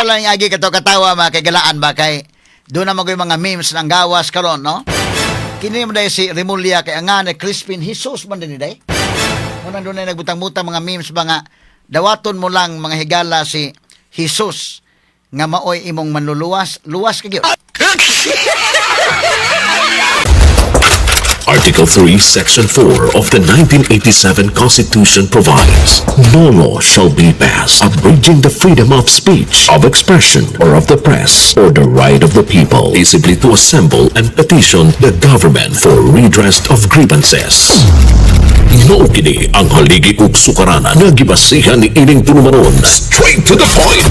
lang agi kato katawa, mga kaigalaan ba, kay doon na magoy mga memes ng gawas karon, no? Kini mo dahil si Remulla kay ang nga ni Crispin Jesus man din day. Muna doon na nagbutang-butang mga memes ba nga dawaton mo lang, mga higala, si Jesus nga maoy imong manluluwas, luwas ka gyud. Article 3, Section 4 of the 1987 Constitution provides, "No law shall be passed abridging the freedom of speech, of expression, or of the press, or the right of the people peaceably to assemble and petition the government for redress of grievances." Mao kini ang haligi ug sukaranan nga gibasihan ni ining tulumanon. Straight to the point.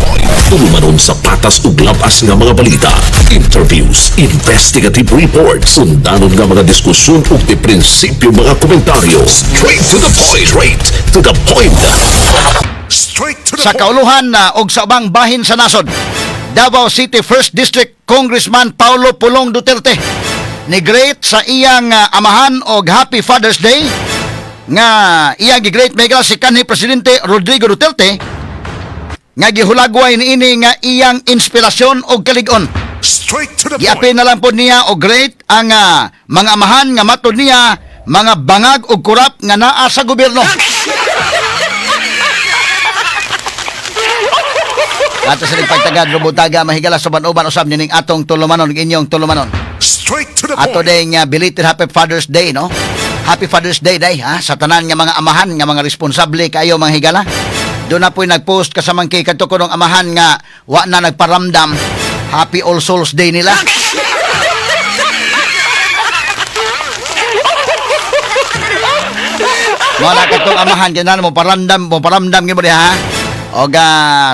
Tulumanon sa patas ug labas nga mga balita, interviews, investigative reports, undanon nga mga diskusyon ug di prinsipyo mga komentaryo. Straight to the point. Straight to the point. Straight to the Sa point. Kauluhan na og sa ubang bahin sa nasod, Davao City 1st District Congressman Paulo Pulong Duterte ni greet sa iyang amahan og Happy Father's Day nga iyang gi-greet mega si kanhi Presidente Rodrigo Duterte nga gihulagway niini nga iyang inspirasyon og kalig-on. Straight to the point. Giapil na lang po niya og greet ang mga amahan nga matod niya mga bangag og kurap nga naa sa gobyerno. Ato sa pagtagad robutaga mahigala sa uban usab nining atong tulumanon ug inyong tulumanon. Straight to the Ato point. ding belated Happy Father's Day, no? Happy Father's Day day ha sa tanan nga mga amahan nga mga responsable kayo, mga higala. Doon na po'y nagpost kasamang kay kadto kunong amahan nga wa na nagparamdam. Happy All Souls Day nila. Mo na katong amahan kinan mo paramdam gyud mo diha, ha. Og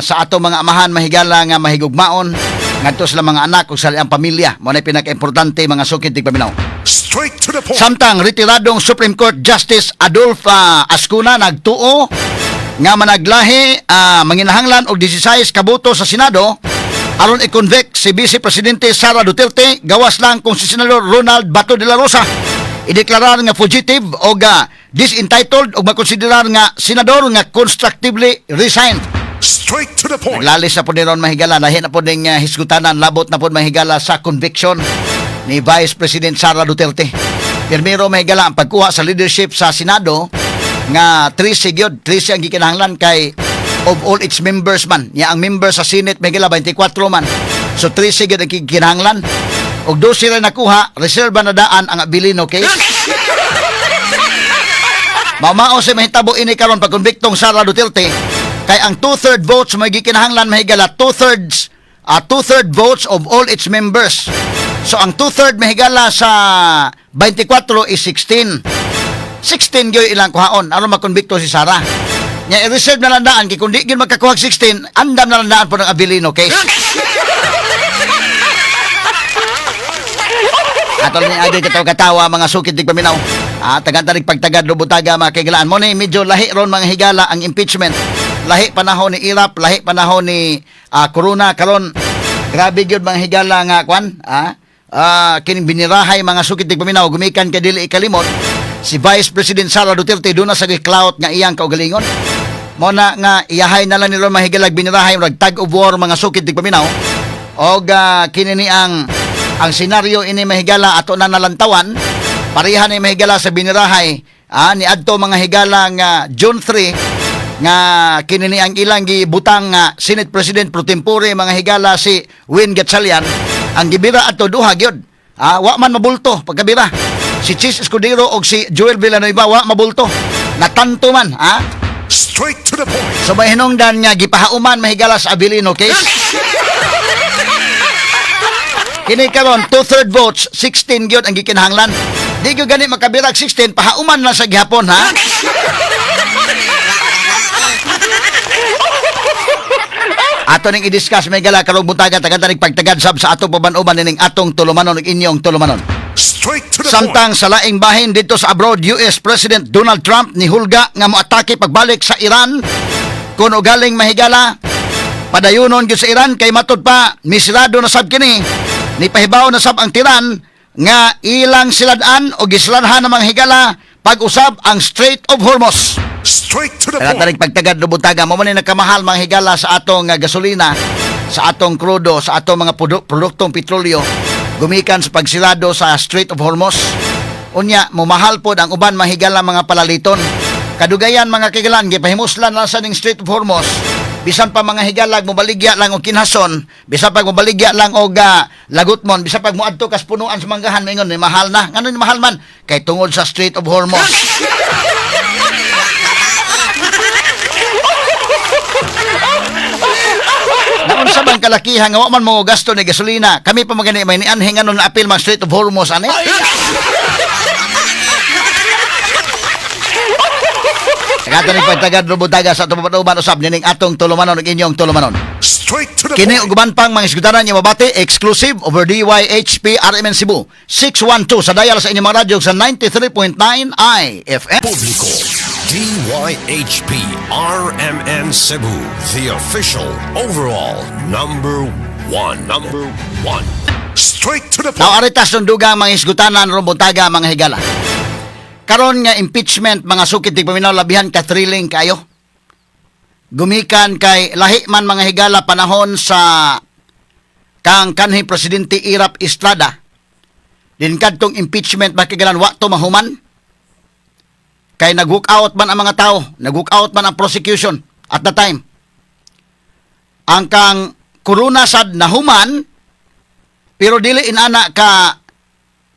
sa ato mga amahan, mahigala, nga mahigugmaon ngadto sa mga anak ug sa ilang pamilya. Mo na pinaka-importante, mga sukid tigpaminaw. Straight to the point. Samtang retiradong Supreme Court Justice Adolf Azcuna nagtuo nga managlahi manginahanglan og 16 kaboto sa Senado aron i-convict si Vice Presidente Sara Duterte, gawas lang kung si Senador Ronald Bato de la Rosa ideklarar nga fugitive o disentitled o makonsiderar nga senador nga constructively resigned. Straight to the point. Naglalis na po ni Ron, mahigala. Lahi na po ning hisgutanan. Labot na po, mahigala, sa conviction ni Vice President Sara Duterte. Pirmiro, mahigala, ang pagkuha sa leadership sa Senado nga 13 gyud, 13 ang gikinahanglan kay of all its members man. Ya ang members sa Senate, mahigala, 24 man. So 13 gyud ang gikinahanglan. Og 12 ra nakuha, reserba na daan ang Abilino case. Mamao sa mahitabo ini karon pagkonbiktong Sara Duterte kay ang two-third votes may gikinahanglan, mahigala, two-third votes of all its members. So ang two-third, mahigala, sa 24 is 16. 16 gyud ilang kuhaon aron makonbikto si Sara. Nya i-reserve na lang daan kay kung di gyud magkakuha og 16, andam na lang daan po ng Abilino case. Ato ni agi katawa katawa, mga sukid tigpaminaw. Ah, tagan pagtagad lubutaga, mga kaigalaan. Mo ni medyo lahi ron, mga higala, ang impeachment. Lahi panahon ni Erap, lahi panahon ni Corona karon. Grabe gyud, mga higala, nga kwan, ah. Kining binirahay, mga sukid tigpaminaw, gumikan kay dili ikalimot si Vice President Sara Duterte doon na sa clout nga iyang kaugalingon. Mo na nga iyahay na lang nila, mga higala, binirahay murag tug of war, mga sukid tigpaminaw. Og kini ni ang senaryo ini, mahigala, ato na nalantawan pareha ni, mahigala, sa binirahay ni adto, mga higala, nga June 3 nga kini ni ang ilang gibutang nga Senate President pro tempore, mga higala, si Win Gatchalian. Ang gibira adto duha gyud, wa man mabulto pagkabira si Chiz Escudero og si Joel Villanueva, wa mabulto, natanto man ah. Straight to the point. So may hinungdan nga gipahauman, mahigala, sa Abilino case. Kini karon two-third votes, 16 gyud ang gikinahanglan. Di gyud gani makabirag 16, pahauman lang sa gihapon ha. Ato ning i-discuss, may gala, karong buntaga, tagan pagtagad sab sa atong paban-uban nining atong tulumanon ug inyong tulumanon. Straight to the point. Samtang sa laing bahin dito sa abroad, US President Donald Trump ni hulga nga moatake pagbalik sa Iran kung ugaling, mahigala, padayunon gyud sa Iran kay matud pa misirado na sab kini. Ni pahibaw na sab ang Tehran nga ilang silad-an o gisiladhan ng mga higala pag-usab ang Strait of Hormuz. Straight to the Kaya point. tanig pagtagad lubutaga mo man ni nagkamahal, mga higala, sa atong gasolina. Sa atong krudo, sa atong mga produktong petrolyo gumikan sa pagsirado sa Strait of Hormuz. Unya, mumahal pod ang uban, mahigala, mga palaliton. Kadugayan, mga kahigalaan, gipahimuslan lang sa ning Strait of Hormuz. Bisan pa, mga higalag, mobaligya lang og kinhason, bisan pa mobaligya lang og lagutmon, bisan pag moadto kas punuan sa manggahan, maingon ni mahal na. Ngano ni mahal man? Kay tungod sa Strait of Hormuz. Naunsa bang kalakihan nga wa man mo gasto ni gasolina? Kami pa magani may nianhi, ngano na apil mang Strait of Hormuz ani? Tagatan ni pagtagad rubutaga sa atong uban usab nining atong tulumanon ug inyong tulumanon. Straight to the Kini point. Ug uban pang mga isgutanan nga mabati exclusive over DYHP RMN Cebu 612 sa dial sa inyong mga radyo sa 93.9 IFM. Publiko. DYHP RMN Cebu, the official overall number one. Number one. Straight to the Now point. Aritas dugang mga isgutanan ron buntaga, mga higala. Karon nga impeachment, mga sukit tigpaminaw, labihan ka thrilling kayo. Gumikan kay lahi man, mga higala, panahon sa kang kanhi presidente Erap Estrada. Din kadtong impeachment, makigalan, wa to mahuman. Kay nag-walk out man ang mga tao, nag-walk out man ang prosecution at the time. Ang kang Corona sad nahuman, pero dili inana ka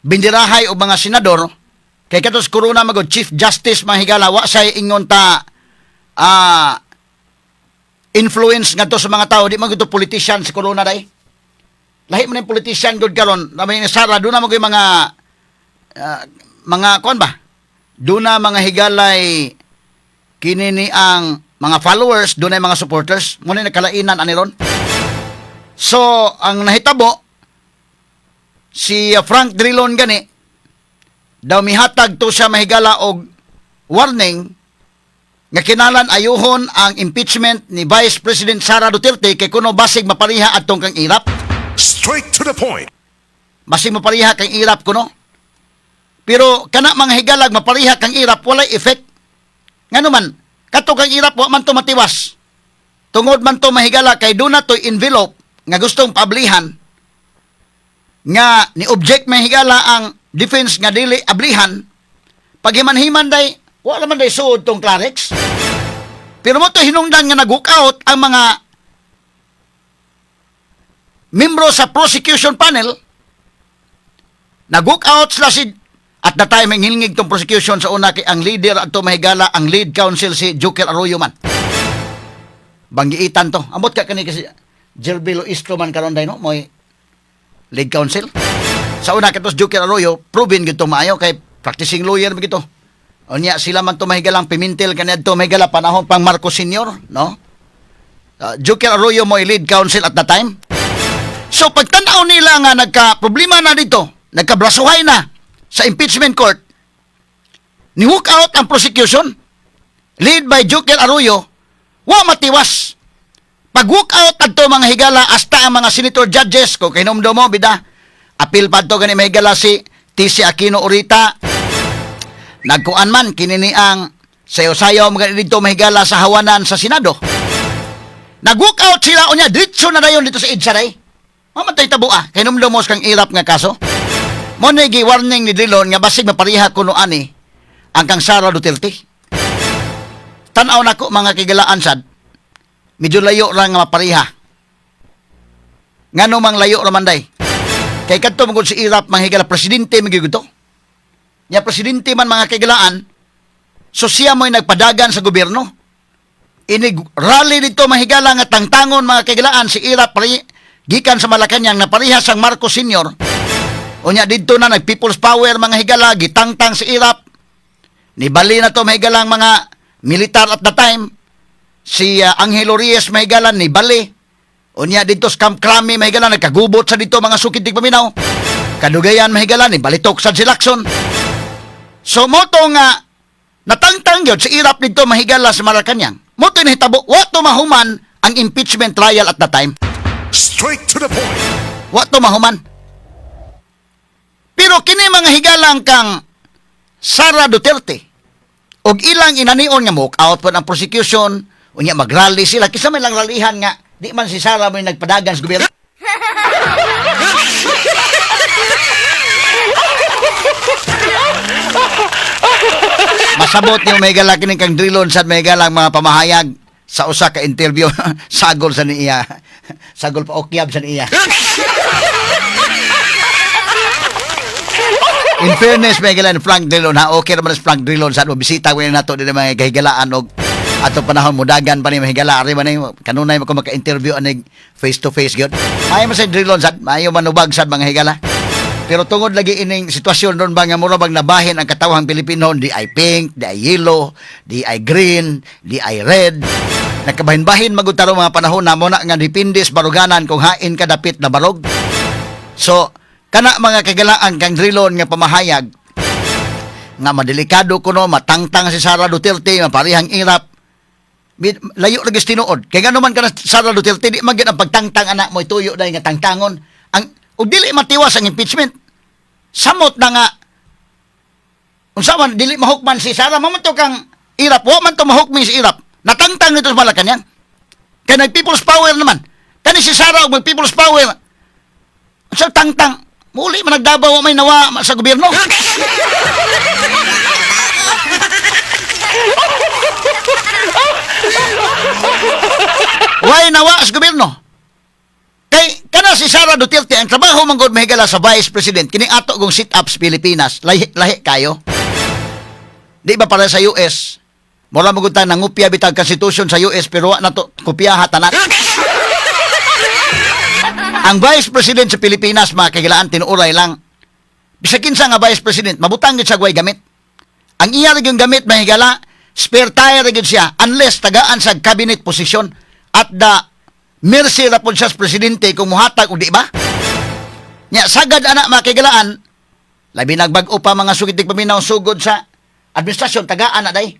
bindirahay og mga senador kay katos Corona magod Chief Justice, mga higala, wa say ingon ta influence ngadto sa mga tao. Di man gud to politician si Corona day. Lahi man yung politician gud karon na may Sara doon na mo mga mga kuan ba, doon na, mga higalay, kini ni ang mga followers, doon na mga supporters mo na nakalainan ani ron. So ang nahitabo, si Frank Drilon gani daw mihatag to siya, mahigala, og warning nga kinalan ayuhon ang impeachment ni Vice President Sara Duterte kay kuno basig mapariha adtong kang Erap. Straight to the point. Basig mapariha kang Erap kuno. Pero kana, mga higalag, mapariha kang Erap, walay effect. Ngano man kato kang Erap, wa man to matiwas. Tungod man to, mahigala, kay duna to'y envelope nga gustong paablihan nga ni object, mahigala, ang defense nga dili ablihan. Paghiman-himan day, wala man day suod tong Clarex. Pero mo to hinungdan nga nag out ang mga membro sa prosecution panel. Nag out sila si at the time ang hingig tong prosecution sa una kay ang leader adto, mahigala, ang lead counsel si Joker Arroyo man. Banggiitan to. Ambot ka kani kasi Jerby Luistro man karon day, no, mo'y lead counsel. Sa una katos Joker Arroyo, proven gyud to maayo kay practicing lawyer man gito. Unya sila man to, mahigalang Pimentel kaniadto, mahigala, panahon pang Marcos Senior, no? Joker Arroyo mo'y lead counsel at the time. So pagtanaw nila nga nagka problema na dito, nagkabrasuhay na sa impeachment court, ni walk out ang prosecution lead by Joker Arroyo, wa matiwas. Pag walk out adto, mga higala, hasta ang mga senator judges ko kahinumdom mo bida. Apil pa to gani, mahigala, si TC Aquino Orita. Nagkuan man kini ni ang sayo-sayo mga dito, mahigala, sa hawanan sa Senado. Nag-walk out sila, unya diretso na dayon dito sa EDSA day. Mamatay tabo ah, kay numdumos kang Erap nga kaso. Mo ni gi-warning ni Drilon nga basig mapariha kuno ani ang kang Sara Duterte. Tan-aw nako, mga kigalaan sad. Medyo layo ra nga mapariha. Ngano mang layo ra man day? Kay kadto man gud si Erap, mga higala, presidente man gyud to. Nya presidente man, mga kigalaan, so siya mo'y nagpadagan sa gobyerno. Inig rally dito, mahigala, nga tangtangon, mga kagilaan, si Erap pari, gikan sa Malacañang napariha sang Marcos Senior. Unya didto na nag People's Power, mga higala, gitangtang si Erap. Nibali na to, mahigalang mga militar at the time. Si Angelo Reyes, mahigala, nibali. Unya didto sa Camp Crame, mahigala, nagkagubot sa dito, mga sukid paminaw. Kadugayan, mahigala, nibalitok sad si Lacson. So moto nga natangtang gyud si Erap didto, mahigala, sa Malacañang. Mo to nahitabo, wa to mahuman ang impeachment trial at the time. Straight to the point. Wa to mahuman. Pero kini, mga higalang, kang Sara Duterte og ilang inanion nga walk out po ang prosecution, unya magrally sila, kisa may lang rallyhan nga di Di man si Sara mo yung nagpadagan sa gobyerno. Masabot niyo may gala kining kang Drilon sa may galang mga pamahayag sa usa ka interview. Sagol sa niya. Sagol pa okyab sa niya. In fairness, may galan Frank Drilon ha. Okay naman si Frank Drilon sa mo bisita ko nato din mga kahigalaan og ato panahon mudagan pa ni mahigala ari man ni kanunay mo ko maka-interview anig face to face gyud. Maayo man sa Drilon sad, maayo manubag sad mga higala. Pero tungod lagi ining sitwasyon ron ba nga mura bang nabahin ang katawhang Pilipino, di ay pink, di ay yellow, di ay green, di ay red. Nagkabahin-bahin magud tarong mga panahon na mo na nga depende sa baruganan kung hain ka dapit na barog. So, kana mga kagalaan kang Drilon nga pamahayag nga madelikado kuno matangtang si Sara Duterte, maparihang irap. Layo lagi sa tinuod. Kay ngano man kana Sara Duterte, di man gyud ang pagtangtang anak mo ituyo dahil nga tangtangon. Ang ug dili matiwas ang impeachment. Samot na nga unsa man dili mahukman si Sara, mo man to kang irap, wa man to mahukmi si irap. Natangtang nito sa Malacañang. Kay nag people's power naman. Kani si Sara og mag people's power. Sa tangtang, muli man nagdabaw wa may nawa sa gobyerno. Why nawa sa gobyerno? Kay kana si Sara Duterte ang trabaho man gud mahigala sa Vice President kini ato gong sit-ups Pilipinas lahi lahi kayo. Di ba para sa US? Mura mo gud ta nangupya bitag constitution sa US pero wa na to kopyaha tanan. Ang Vice President sa Pilipinas, mga kagilaan, tinuuray lang. Bisag kinsa nga Vice President, mabutang gyud siya way gamit. Ang iya ra gyud gamit, mahigala, spare tire ra gyud siya unless tagaan sa cabinet position at the mercy ra pod siya sa presidente kung muhatag o di ba? Nya sagad ana, mga kagilaan, labi nagbag-o pa mga sugid paminaw sugod sa administrasyon tagaan na day.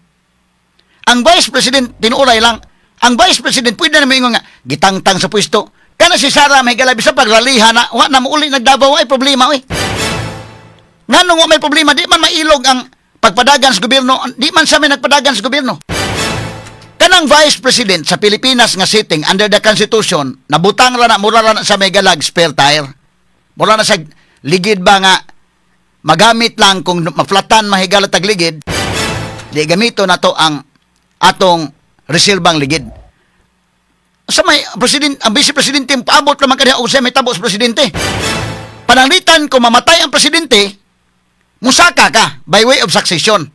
Ang Vice President, tinuuray lang, ang Vice President pwede na moingon nga gitangtang sa pwesto. Kana si Sara, mahigala, bisan pagraliha na wa na mouli nagdabaw ay problema oy. Nganong wa may problema, di man mailog ang pagpadagan sa gobyerno, di man sa may nagpadagan sa gobyerno. Kanang Vice President sa Pilipinas nga sitting under the Constitution, nabutang ra na, mura ra na sa megalag spare tire. Mura na sa ligid ba nga magamit lang kung maflatan mahigala tagligid, di gamito na to ang atong reserbang ligid. Sa may president, ang vice presidente paabot naman kaniya og sa may tabo sa presidente. Pananglitan kung mamatay ang presidente, musaka ka by way of succession.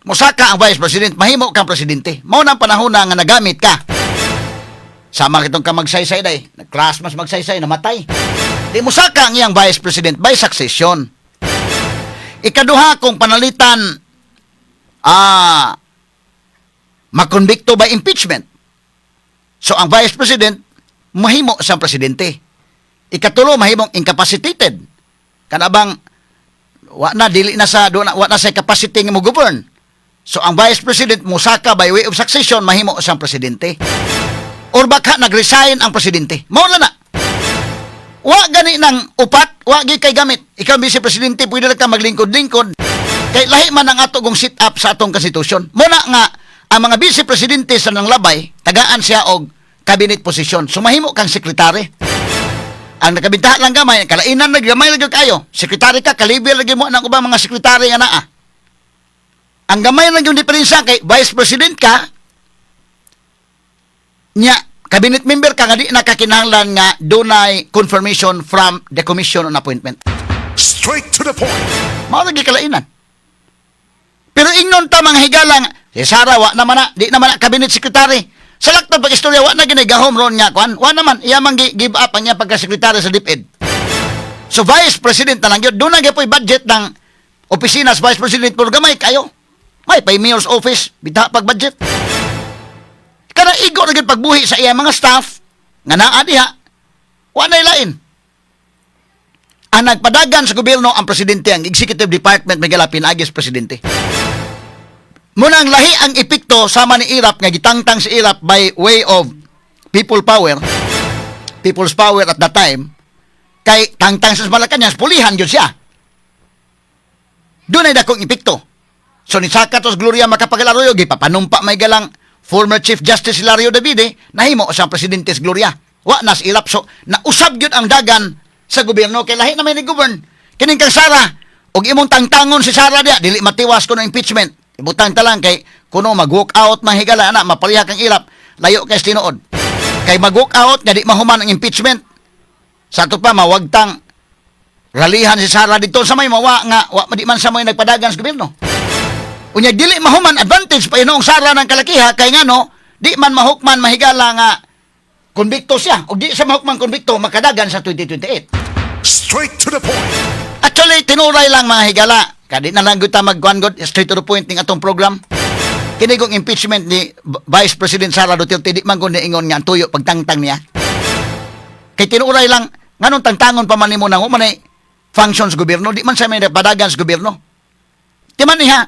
Musaka ang vice president, mahimo kang presidente. Mao na ang panahon na nga nagamit ka. Sama kitong ka Magsaysay day, nag-class mas Magsaysay, namatay. Di musaka ang iyang vice president by succession. Ikaduha, kung panalitan makonbikto by impeachment. So ang vice president mahimo siyang presidente. Ikatulo, mahimong incapacitated. Kana bang wa na dili na sa do na, wa na sa capacity nga mo govern. So ang vice president musaka by way of succession, mahimo siyang presidente. Or baka nag-resign ang presidente. Mao na na. Wa gani ng upat, wa gi kay gamit. Ikaw vice presidente pwede ra ka maglingkod-lingkod. Kay lahi man ang ato kong sit up sa atong konstitusyon. Muna nga ang mga vice presidente sa nang labay, tagaan siya og cabinet position. So mahimo kang sekretary. Ang nakabintahan lang gamay, kalainan na gamay lang gyud kayo. Sekretary ka, kalibil lagi mo ng ubang mga sekretary nga naa. Ang gamay lang yung diferensya kay vice president ka, nya cabinet member ka nga di nakakinahanglan nga dunay confirmation from the Commission on Appointment. Straight to the point. Mao lagi kalainan. Pero ingnon ta mga higalang, si Sara wa naman na, di naman na cabinet secretary. Sa laktad pag istorya wa na ginigahom ron nga kuan, wa naman iya man give up ang iya pagka-secretary sa DepEd. So vice president na lang yun, doon na gyud budget ng opisina sa vice president pero gamay kayo. May pay mayor's office, bita pag budget. Kana igo na gyud pagbuhi sa iya mga staff nga naa diha. Wa na lain. Ang nagpadagan sa gobyerno ang presidente, ang executive department may pinaagi sa presidente. Muna ang lahi ang epekto sama ni Irap nga gitangtang si Irap by way of people power, people's power at that time, kay tangtang sa Malacañang, pulihan yun siya. Doon ay dakong epekto. So ni Sakatos Gloria Macapagal Arroyo, gipapanumpa may galang Former Chief Justice Hilario Davide nahimo siyang presidente sa Gloria. Wa nas Erap, so nausab gyud ang dagan sa gobyerno kay lahi na may ni govern. Kining kang Sara og imong tangtangon si Sara diya, dili matiwas kuno impeachment. Ibutang ta lang kay kuno mag-walk out man, higala, ana mapareha kang Erap, layo kay sa tinuod. Kay mag-walk out nga di mahuman ang impeachment. Sa ato pa mawagtang ralihan si Sara dito sa may mawa nga wa di man sa may nagpadagan sa gobyerno. Unya dili mahuman, advantage pa inoong Sara ng kalakiha kay ngano di man mahukman, mahigala, nga konbikto siya. Og di siya mahukman konbikto, makadagan sa 2028. Straight to the point. Actually, tinuray lang, mga higala. Kadi na lang gyud ta magkuan god, straight to the point ning atong program. Kini kong impeachment ni Vice President Sara Duterte, di man ko niingon nga ang tuyo pagtangtang niya. Kay tinuray lang, nganong tangtangon pa man nimo nang man ay function sa gobyerno, di man siya may padagan sa gobyerno. Ti man niya,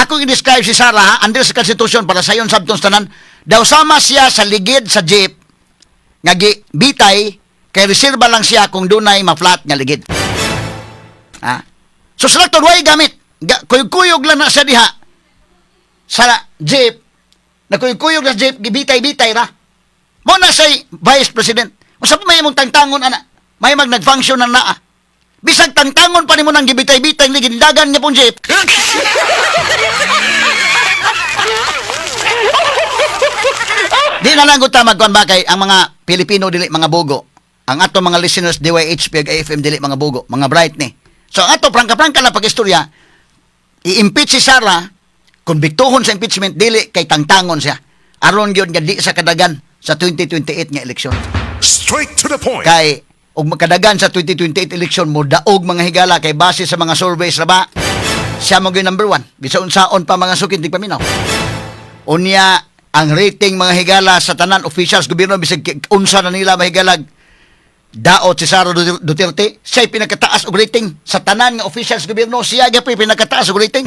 ako i-describe si Sara ha, under sa konstitusyon para sayon sabton sa tanan, daw sama siya sa ligid sa jeep nga gi bitay kay reserba lang siya kung dunay ma-flat nga ligid. Ha? So sa lakton, way gamit. Kuyog-kuyog lang na siya diha sa jeep. Nakuyog-kuyog na sa jeep, gibitay-bitay ra. Mo na siya'y vice president. Unsa pa may imong tangtangon ana? May mag nag-function na naa. Bisag tangtangon pa nimo nang gibitay-bitay ni gindagan niya pong jeep. Di na lang gud ta magkuan ba kay ang mga Pilipino dili mga bugo. Ang ato mga listeners DYHP ug AFM dili mga bugo, mga bright ni. So ang ato prangka-prangka lang pag-istorya, i-impeach si Sara, konbiktuhon sa impeachment dili kay tangtangon siya. Aron gyud nga di sa kadagan sa 2028 nga eleksyon. Straight to the point. Kay og makadagan sa 2028 election mo daog, mga higala, kay base sa mga surveys ra ba siya mo gyud number one. Bisa unsaon pa, mga sukid paminaw. Unya ang rating, mga higala, sa tanan officials gobyerno, bisag unsa na nila mahigalag daot si Sara Duterte, siya pinakataas og rating sa tanan nga officials gobyerno, siya gyud pinakataas og rating.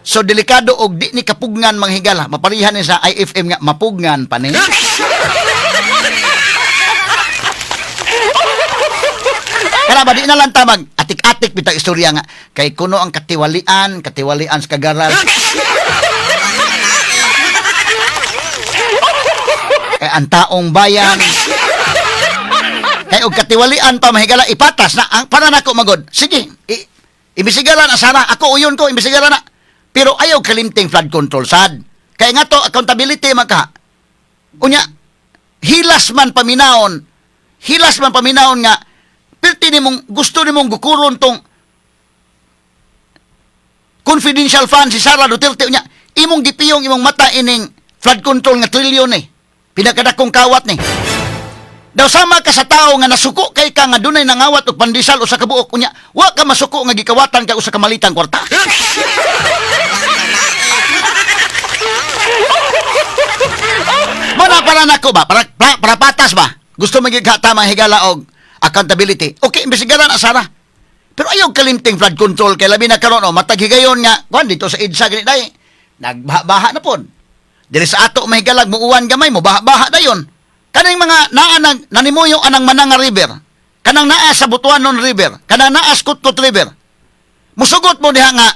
So delikado og di ni kapugnan, mga higala, maparihan ni sa IFM nga mapugnan pa ni. Kaya ba di na lang tamag atik-atik bitag istorya nga kay kuno ang katiwalian, katiwalian sa kagaral. Kay ang taong bayan kay og katiwalian pa, mahigala, ipatas na ang para nako magod. Sige, imbisigalan na sana ako, uyon ko imbisigalan na. Pero ayaw kalimting flood control sad. Kay nga to accountability man ka. Unya hilas man paminawon, hilas man paminawon nga pirti nimong gusto nimong gukuron tong confidential fund si Sara Duterte, unya imong gipiyong imong mata ining flood control nga trilyon eh. Pinakadakong kawat ni. Daw sama ka sa tao nga nasuko kay ka nga dunay nangawat og pandesal usa ka buok, unya wa ka masuko nga gikawatan ka usa ka malitang kwarta. Mo na para nako ba? Para patas ba? Gusto magigata mga higala og accountability. Okay, imbestigaran na Sara. Pero ayaw kalimting flood control kay labi na karon oh, matag higayon nga kuan dito sa EDSA gani dai. Nagbaha-baha na pon. Diri sa ato mahigalag muuwan gamay mo baha-baha dayon. Kaning mga naa nag nanimuyo anang Mananga River, kanang naa sa Butuanon River, kanang naa sa Kutkut River. Musugot mo diha nga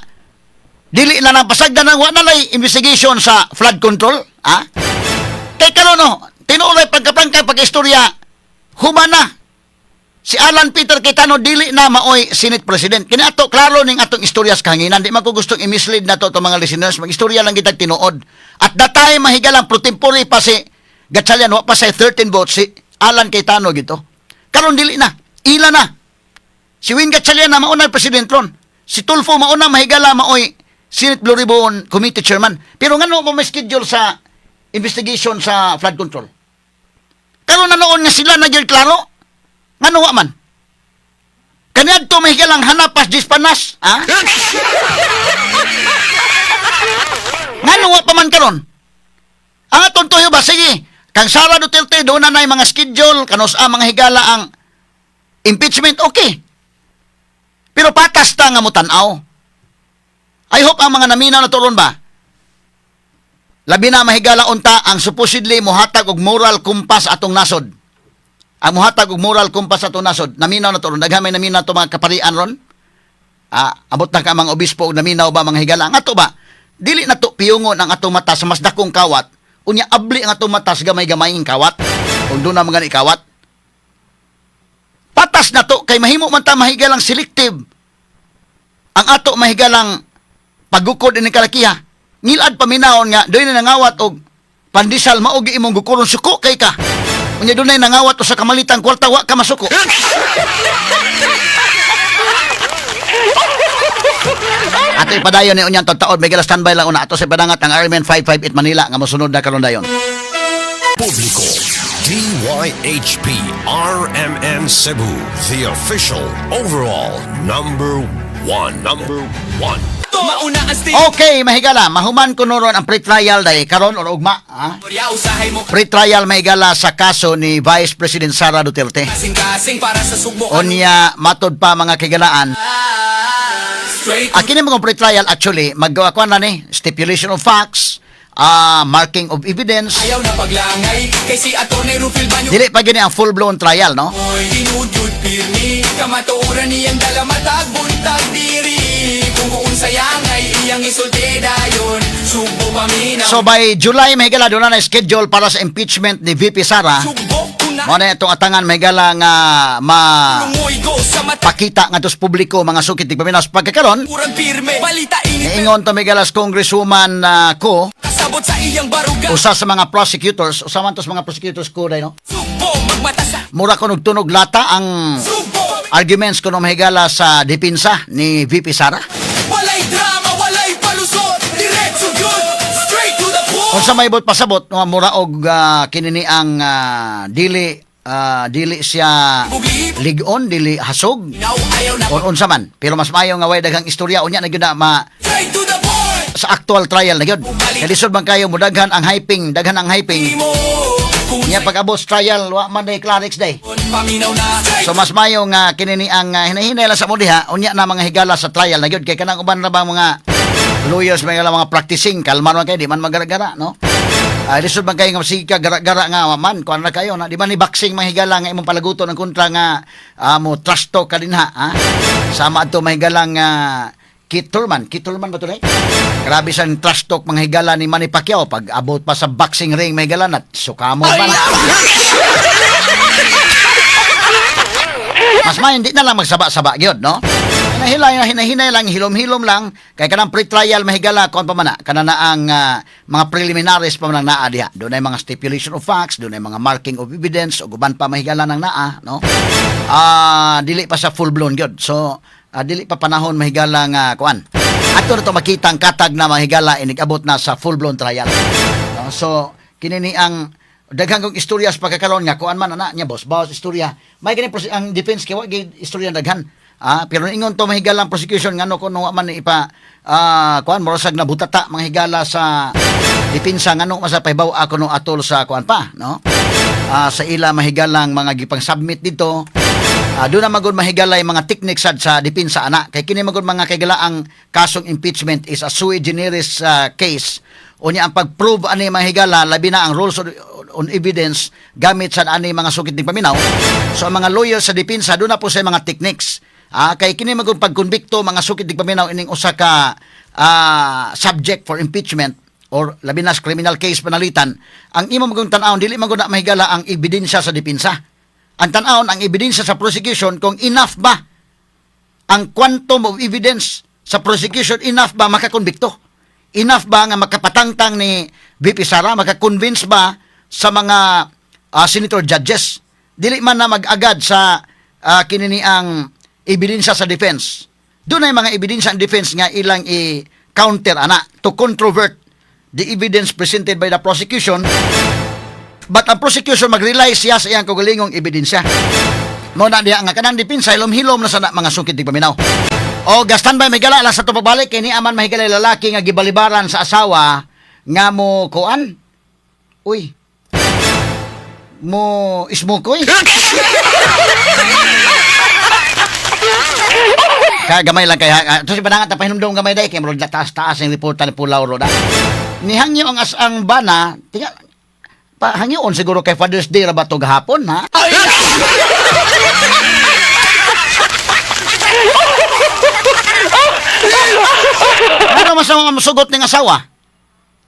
dili na nang pasagdan ng wa na lay investigation sa flood control, ha? Kay karon no, tinuoy pagkaprangka pag-istorya, humana si Alan Peter Cayetano dili na maoy Senate President. Kini ato klaro ning atong istorya sa kahanginan. Di man ko gustong i-mislead nato to mga listeners. Mag-istorya lang kitag tinuod. At that time mahigalang pro tempore pa si Gatchalian, wa pa sa 13 votes si Alan Cayetano gito. Karon dili na. Ila na. Si Win Gatchalian na mauna president ron. Si Tulfo mauna mahigala maoy Senate Blue Ribbon Committee Chairman. Pero ngano mo may schedule sa investigation sa flood control? Karon na noon nga sila na gyud klaro. Ngano wa man? Kaniadto mahigalang hanapas dispanas, ha? Ngano wa pa man karon? Ang atong tuyo ba, sige, kang Sara Duterte, doon na mga schedule, kanus ang mga higala ang impeachment, okay. Pero patas ta nga mo tan-aw. I hope ang mga naminaw na turon ba, labi na mahigala unta ang supposedly mohatag og moral compass atong nasod. Ang mohatag og moral compass atong nasod, naminaw na turon, daghan may naminaw to mga kaparian ron. Ah, abot na ka mga obispo og naminaw ba, mga higala. Ang ato ba? Dili na to piyungon ang atong mata sa mas dakong kawat, unya abli ang atong mata sa gamay-gamayng kawat. Kung doon na mga kawat. Patas na to kay mahimo man ta, mahigalang, selective ang ato, mahigalang, pagukod ini kalakiha. Ngilad paminawon nga doon na nangawat og pandesal, mao gi imong gukuron, suko kay ka. Unya dunay nangawat usa ka malitang kwarta, wa ka masuko. Ato ipadayon ni unyang taod, may gala, standby lang una ato sa padangat ang RMN 558 Manila nga mosunod na karon dayon. Publiko. DYHP RMN Cebu, the official overall number one. Number one. Mauna ang Okay, mahigala, mahuman ko ron ang pre-trial day karon or ugma, ha? istorya, usahay mo Pre-trial, mahigala, sa kaso ni Vice President Sara Duterte. Kasing-kasing para sa sugbo. Unya matod pa, mga kigalaan, Straight kini mga pre-trial actually maggawa ko na ni stipulation of facts, marking of evidence. Ayaw na paglangay kay si Atty. Rufil Banyo. Dili pa gini ang full-blown trial, no? Oy, tinuod pirmi kamatuoran niyang dala matag buntag diri kung unsay angay iyang isulti dayon sugbo paminaw. So by July, mahigala, doon na schedule para sa impeachment ni VP Sara. Sugbo kuna Mo na itong atangan, mahigala, nga ma lungoy go sa mata pakita nga sa publiko, mga sukit tigpaminaw. Pagkakaron, urang pirme balita init niingon to, mahigala, sa congresswoman ko, kasabot sa iyang baruga. Usa sa mga prosecutors, usa man to sa mga prosecutors ko day, no? Sugbo magmata sa Mura ko tunog lata ang sugbo arguments kuno, mahigala, sa depensa ni VP Sara. Walay drama, walay palusot, diretso good, straight to the point. Kung sa may bot pasabot nga mura og kinini ang dili siya ligon, dili hasog Now ayaw na or unsa man. Pero mas maayo nga way daghang istorya, unya na gyud na ma straight to the point. Sa actual trial na gyud. Kay lisod man kayo mo daghan ang hyping, daghan ang hyping. Mo kung Nya pag abot sa trial, wa man day clarix day. paminaw na straight So mas mayo nga kinini ang hinahinay lang sa mo diha, unya na, mga higala, sa trial na gyud, kay kanang uban ra ba mga lawyers, mga mga practicing, kalma man kayo, di man magaragara, no? Ay, lisod man kayo nga sige ka gara-gara nga wa man kuan ra kayo na di man ni boxing, mga higala, nga imong palaguton ang kontra nga mo trash talk ka dinha, ha? Sama adto, mahigala, nga Keith Thurman, Keith Thurman ba to day? Grabe sa trash talk, mga higala, ni Manny Pacquiao. Pag abot pa sa boxing ring, mga higala, na sukamo ba na? Mas may hindi na lang magsaba-saba gyud, no? Hinahilay, hinahinay lang, hilom-hilom lang kay kanang pre-trial, mahigala, kon pa man na kana na ang mga preliminaries pa man ang naa diha. Doon ay mga stipulation of facts, doon ay mga marking of evidence ug uban pa, mahigala, nang naa, no? Dili pa sa full blown gyud. So dili pa panahon, mahigala, nga kuan. Ato na to makita ang katag na, mahigala, inig-abot na sa full blown trial. No? So kini ni ang daghan kong istorya sa pagkakaroon nga kuan man ana niya, boss boss istorya may kini ang defense kay wa gyud istorya daghan, pero ingon to, mahigala, ang prosecution ngano kuno wa man ipa kuan, murasag na butata, mga higala, sa depensa ngano man sa pahibaw ako no atol sa kuan pa, no? Sa ila, mahigalang, mga gipang submit dito. Doon na magud, mahigala, yung mga techniques sad sa depensa ana kay kini magud, mga kaigala, ang kasong impeachment is a sui generis case. Unya ang pag-prove ani, mga higala, labi na ang rules on evidence gamit sa ani, mga sukit ni paminaw. So ang mga lawyers sa depensa, doon na po sa mga techniques. Kay kini magud pagkonbikto, mga sukit ni paminaw, ining usa ka subject for impeachment or labi na sa criminal case panalitan, ang imo magong tan-awon dili magud na, mahigala, ang ebidensya sa depensa. Ang tan-awon ang ebidensya sa prosecution, kung enough ba ang quantum of evidence sa prosecution, enough ba makakonbikto? Enough ba nga makapatangtang ni VP Sara, makakonvince ba sa mga senator judges? Dili man na mag-agad sa kinini ang ebidensya sa defense. Doon ay mga ebidensya ang defense nga ilang i-counter ana to controvert the evidence presented by the prosecution. But ang prosecution mag-rely siya sa iyang kaugalingong ebidensya. Mo na diha nga kanang depensa hilom-hilom na sana, mga sukit di paminaw. O gastan bay may gala lang sa pagbalik kay ni aman, mahigala, lalaki nga gibalibaran sa asawa nga mo kuan. Uy. Mo ismukoy. Kaya gamay lang kay to si panangat na pahinumdum gamay day kay murag taas-taas ang reporta ni Pulaw Roda. Nihangyo ang as ang bana, tinga pa hangyoon siguro kay Father's Day ra ba to gahapon, ha? Ano mas ang musugot ning asawa?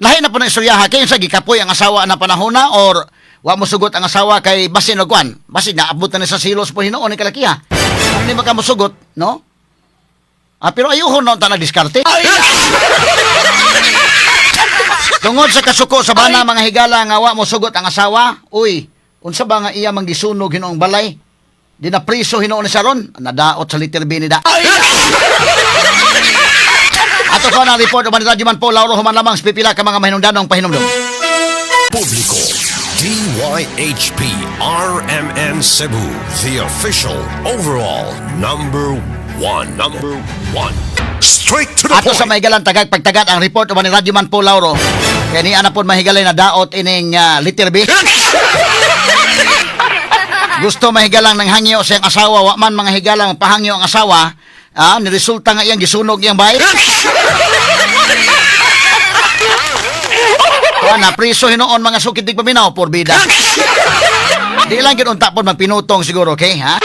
Lahi na po na istoryaha kay sa gikapoy ang asawa na panahon na or wa mo sugot ang asawa kay basin og kwan. Basin naabot na ni sa silos po hinuon ni kalakiha. Ano ni baka musugot, no? Ah, pero ayuhon na unta na diskarte. Tungod sa kasuko sa bana mga higala nga wa mo sugot ang asawa, uy, unsa ba nga iya mang gisunog hinuong balay? Di na priso hinuon ni Sharon, nadaot sa liter B ni da. Ato ko na report uban ni Radyo Man po Lauro human lamang sa pipila ka mga mahinungdanong pahinumdum. Publiko, DYHP RMN Cebu, the official overall number one. Number one. Straight to the Ato sa point. mahigalan tagag pagtagat ang report uban ni Radyo Man po Lauro. Kaya niya na po mahigalay na daot ining liter B. Gusto mahigalang ng hangyo sa iyang asawa, wa man mga higalang pahangyo ang asawa, niresulta nga iyang gisunog iyang bahay. Kuan na priso hinuon mga sukit di paminaw por bida. Di lang gid unta pod magpinutong siguro, okay, ha?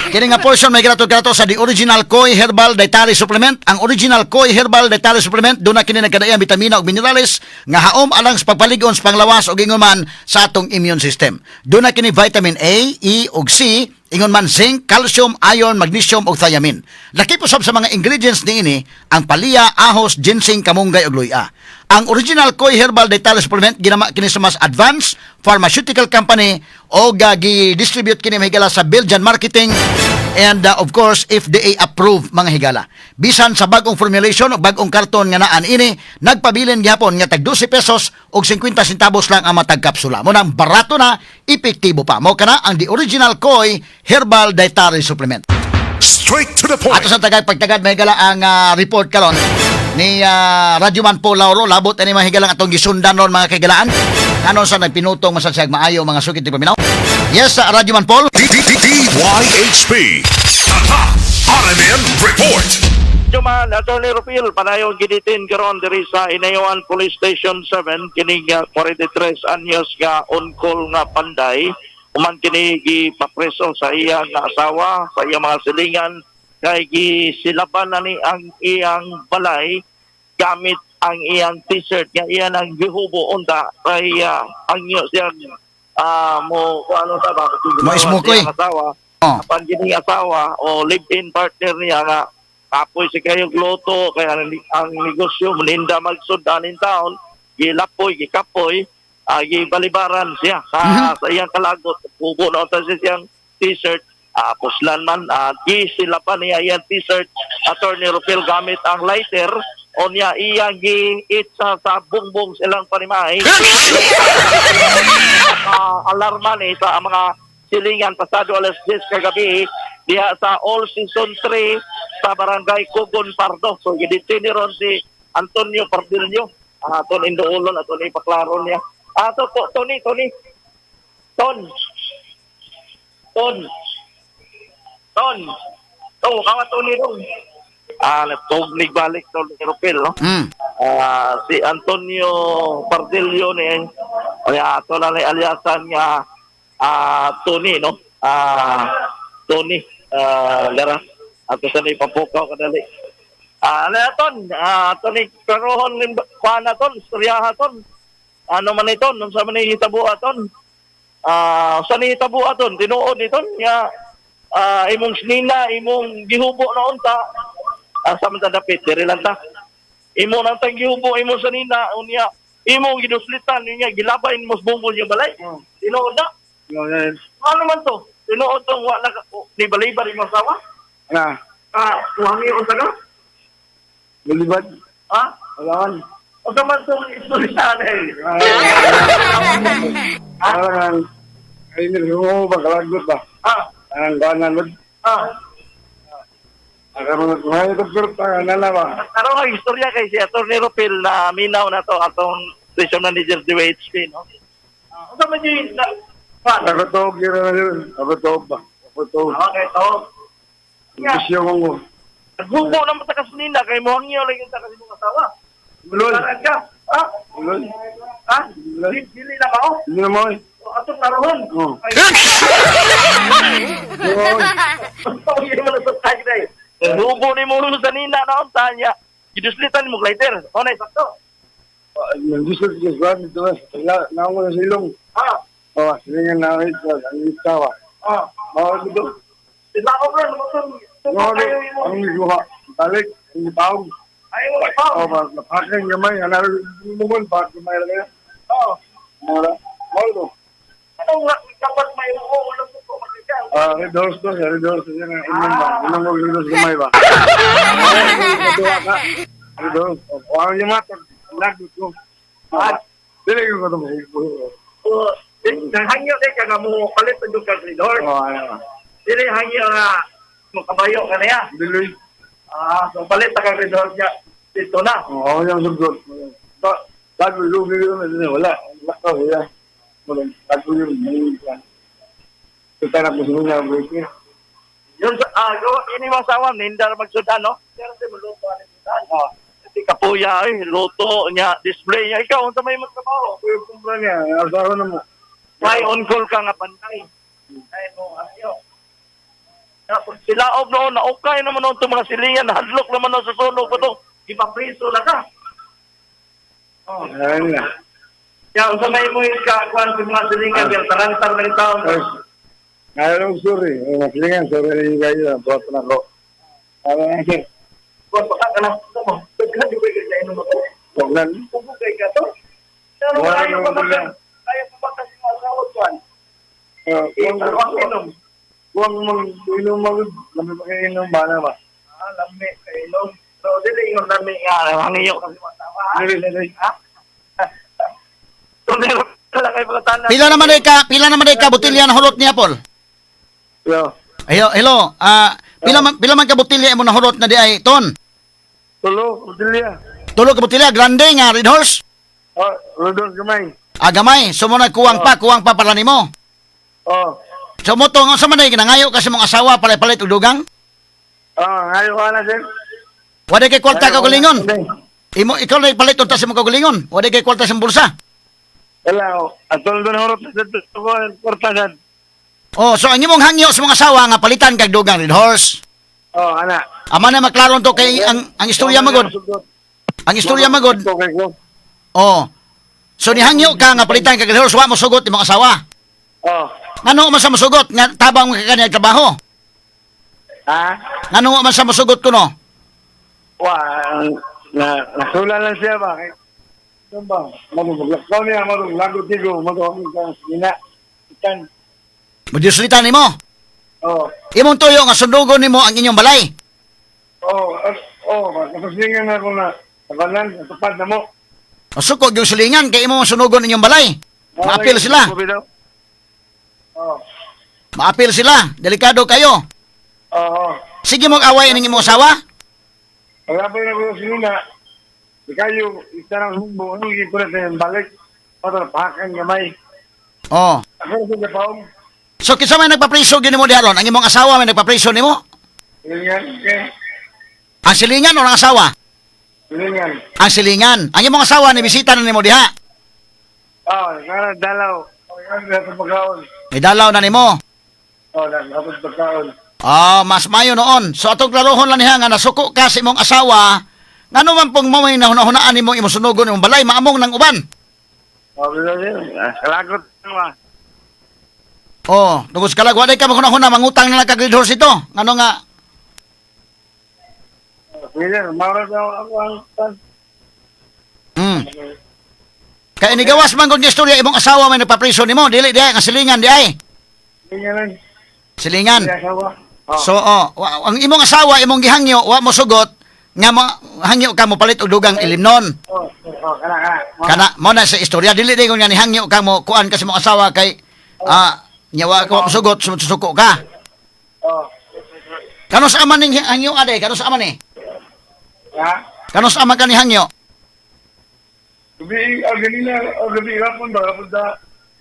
Kini nga portion may grato-grato sa The Original Koi Herbal Dietary Supplement. Ang Original Koi Herbal Dietary Supplement doon na kini nagkadaiyang bitamina ug minerales nga haom alang sa pagpalig-on sa panglawas ug ingon man sa atong immune system. Doon na kini vitamin A, E ug C, ingon man zinc, calcium, iron, magnesium ug thiamine. Laki po sab sa mga ingredients niini ang palya, ahos, ginseng, kamunggay ug luya. Ang Original Koi Herbal Dietary Supplement ginama kini sa mas advanced pharmaceutical company o gi-distribute kini mga higala sa Belgian Marketing and of course FDA approved mga higala. Bisan sa bagong formulation o bagong karton nga naan ini, nagpabilin gihapon nga tag 12 pesos og 50 centavos lang ang matag kapsula. Mo nang barato na, epektibo pa. Mo kana ang The Original Koi Herbal Dietary Supplement. Straight to the point. Ato sa tagay pagtagad mahigala ang report karon ni Radyoman Paul Lauro labot ani mahigalang atong gisundan ron mga kaigalaan anon sa nagpinutong masasyag maayo mga sukit di paminaw. Yes, Radyoman Paul. DYHP. Tatak RMN Report. Juman, Attorney Rupil, padayon giditin karon diri sa Inayawan Police Station 7 kining 43 anyos nga on-call nga panday human kini gipapreso sa iyang asawa, sa iyang mga silingan kay gisilaban na ni ang iyang balay gamit ang iyang t-shirt nga iyan ang gihubo unta kay ang iyo siyang mo kung ano sa ba Mo ismukoy. Siyang asawa. Oh. Apan kini asawa o live-in partner niya nga kapoy si kayo gloto kaya ang negosyo maninda magsudan in town gilapoy gikapoy gibalibaran siya sa iyang kalagot hubo na unta siya siyang t-shirt puslan man gisilapan niya iyang t-shirt, Attorney Rupil, gamit ang lighter o niya iyang gi-itsa sa bungbong silang panimahe. Alarma ni sa mga silingan pasado alas 10 kagabi diha sa All Season 3 sa Barangay Kugon Pardo. So gidetene ron si Antonio Pardillo. Aton induulon aton ipaklaro niya. To, Tony, Tony. Ton. Ton. Ton. To, kawa Tony ron. Nagtugnig balik to ni Rupil, no? Si Antonio Pardillo ni kaya ato na ni aliasan nga Tony, no? Tony lara ato sa ni papukaw kadali ano na ton Tony klarohon nin kuan na ton istoryaha ton ano man ito nung sa man hitabo aton sa ni hitabo aton tinuod ni ton nga imong sinina imong gihubo na unta sa man ta dapit diri lang ta imo nang tang gihubo imo sa nina unya imong giduslitan unya gilabay mo sa bumbol yung balay. Tinuod na ano man to tinuod tong wa na ni balibar imong asawa Na, wangi unsa ka balibad. Ha Alaan. unsa man tong istorya eh? Alaan. Ay, nilhumo ba? Kalagot ba? Ang ganan ba? Akaroon na ito, pero na ba? Karon ang istorya kay si Attorney Rupil na minaw na to atong station manager DWHP, no? Unsa man yung na, pa Nakatog, yun na yun. Nakatog ba? Nakatog. Okay to. Bisyo ko ko. Naghubo naman sa kasunina kay mo hangyo lang yung sa imong asawa. Ulol. Parang ka. Ha? Ulol. Ha? Dili na mao. Hindi na mo eh. O, atong naroon. Oo. Ay, Hindi mo eh. hindi mo na sa tayo. Hubo ni mo sa nina na unta niya. Giduslitan mo lighter. O na sakto. Nandito sa Kwan, ito na, naong na sa ilong. Ah, Oh, silingan na ito, ang itawa. ah. Oh, ito. Sila ko bro, mo No, ang iguha. Balik, ang taong. Ay mo pa. Oh, mapakan gamay, ana mo pak gamay lang ya. Oh. Mora. Mora. Ano nga dapat may mo wala ko makita. Ah, red horse to, red horse yan ang inom ba? Inom mo red horse gamay ba? Red horse. Oh, ang yung mata, lagot ko. Ah, dili ko to. Oh, hangyo kay ka nga mo palit og kag red horse. Oh, ano. Dili hangyo nga mo kabayo ka niya. Dili. Ah, so palit ta kag red horse niya. Dito na. Oh, yung sugod. Lagot ko dili wala. Wala ko ya. Wala, lagot yun. Kita na ko sa breaker. Yun sa go ini mga sawa nindar magsudan no. Pero si muluto ani sudan. Oh. Kasi kapuya ay luto niya, display niya. Ikaw unsa may magtrabaho? Kuya, kumpra niya, asawa na mo. May on call ka nga pantay. Ay mo ayo. Tapos sila og noon na okay naman noon itong mga silingan, hadlok naman noon sa sunog ko to. Ipapriso na ka. Oh. Ayun na. Kaya unsa may mo ka kuan sa mga silingan diyan tarantar na taon. Ngayon, sorry. Masilingan, sorry kayo. Buhat na ko. Ano na, sir? Kuan pa ka na mo. Daghan di ba kay inom ako? Huwag lang. Tubo kay ka to. Pero Wala ayaw pa naman ba ayaw pa ba kasi mga asawa kuan? Kung Ano ang inom? kung mag-inom mag lami pa kayo inom ba na ba? Ah, lami kay inom. So dili ingon lami nga hangiyo kasi mga tawa. Dili, dili. Ha? So meron pala kay mga tanan. Pila naman ay ka botilya na hulot niya, Paul? Yo. Hello, hello. Ah, pila man ka botilya imo nahulot na di ay ton? Tulo, botilya. Tulo ka botilya, grande nga red horse. Oh, Rudolph Gamay. Ah, gamay. So mo na kuwang pa para nimo. Oh. So mo to sa man ay ginangayo kasi mong asawa palit-palit og dugang. Oh, ngayon ka na, sir. Wala kay kwarta ka gulingon. Imo ikaw na ipalit unta sa imong kaugalingon. Wala kay kwarta sa imong bulsa. Wala, oh. Atol doon horot sa ko, kwarta sir. Oh, so ang imong hangyo sa mga asawa nga palitan kag dugang red horse. Oh, ana. Ama na maklaron to kay ang istorya magod. Ang istorya magod. Okay ko. Oh. So nihangyo ka nga palitan kag red horse, wa mo sugot imong asawa. Oh. Ngano man sa mosugot nga tabang ka kanya trabaho? Ha? Ngano man sa mosugot kuno? Wa, na nasula lang siya ba? Kay ano ba? Matulog niya, matulog. Lagot tigo, matulog ka. Ina. Ikan. Madisulita nimo. Oh. Imong tuyo nga sundugon nimo ang inyong balay. Oh, oh, nakaslingan na ako na. Tabanan, natupad na mo. O suko gyud silingan kay imo sunugon inyong balay. Maapil sila. Oh. Maapil sila. Delikado kayo. Oo. Sige mong away ning imong asawa. Pagkapay na ko sa sinuna, ikayo, isa ng humbo, anong ikulit na yung balik? Patol, pahakan gamay. Oh. Ako sa Japaong. So kinsa may nagpapriso gyud nimo diha ron? Ang imong asawa may nagpapriso nimo? Silingan, okay? Ang silingan o ang asawa? Silingan. Ang silingan. Ang imong asawa ni bisita na nimo diha. Oh, nga dalaw. Oh, nga sa pagkaon. May dalaw na nimo. Oh, nagkapot pagkaon. Ah, mas mayo noon. So atong klarohon lang niya nga nasuko ka sa imong asawa, ngano man pong mo may nahunahunaan nimo imong sunugon imong balay maamong ng uban. Oh, bilo din. Kalagot na. Oh, tungod sa kalag walay ka maghunahuna mangutang na lang kag Red Horse ito. Ngano nga Sige, mawala sa ako ang tan. Kay nigawas man gud nga istorya imong asawa may nagpapriso nimo, dili diay nga silingan diay. Silingan lang. Silingan. Sige, asawa. Oh. So oh, ang imong asawa imong gihangyo wa mo sugot nga mo hangyo ka mo palit og dugang ilimnon. Oh, oh, kana, kana. Kana mo na sa istorya dili din nga nihangyo ka mo kuan kasi mong asawa kay nya wa ka mo sugot suko ka. Oh. Kano sa ama ning hangyo aday? Kano sa ama ni? Ha? Kano sa ama ka ni hangyo? Gabi, ganina, gabi, hapon ba? Hapon sa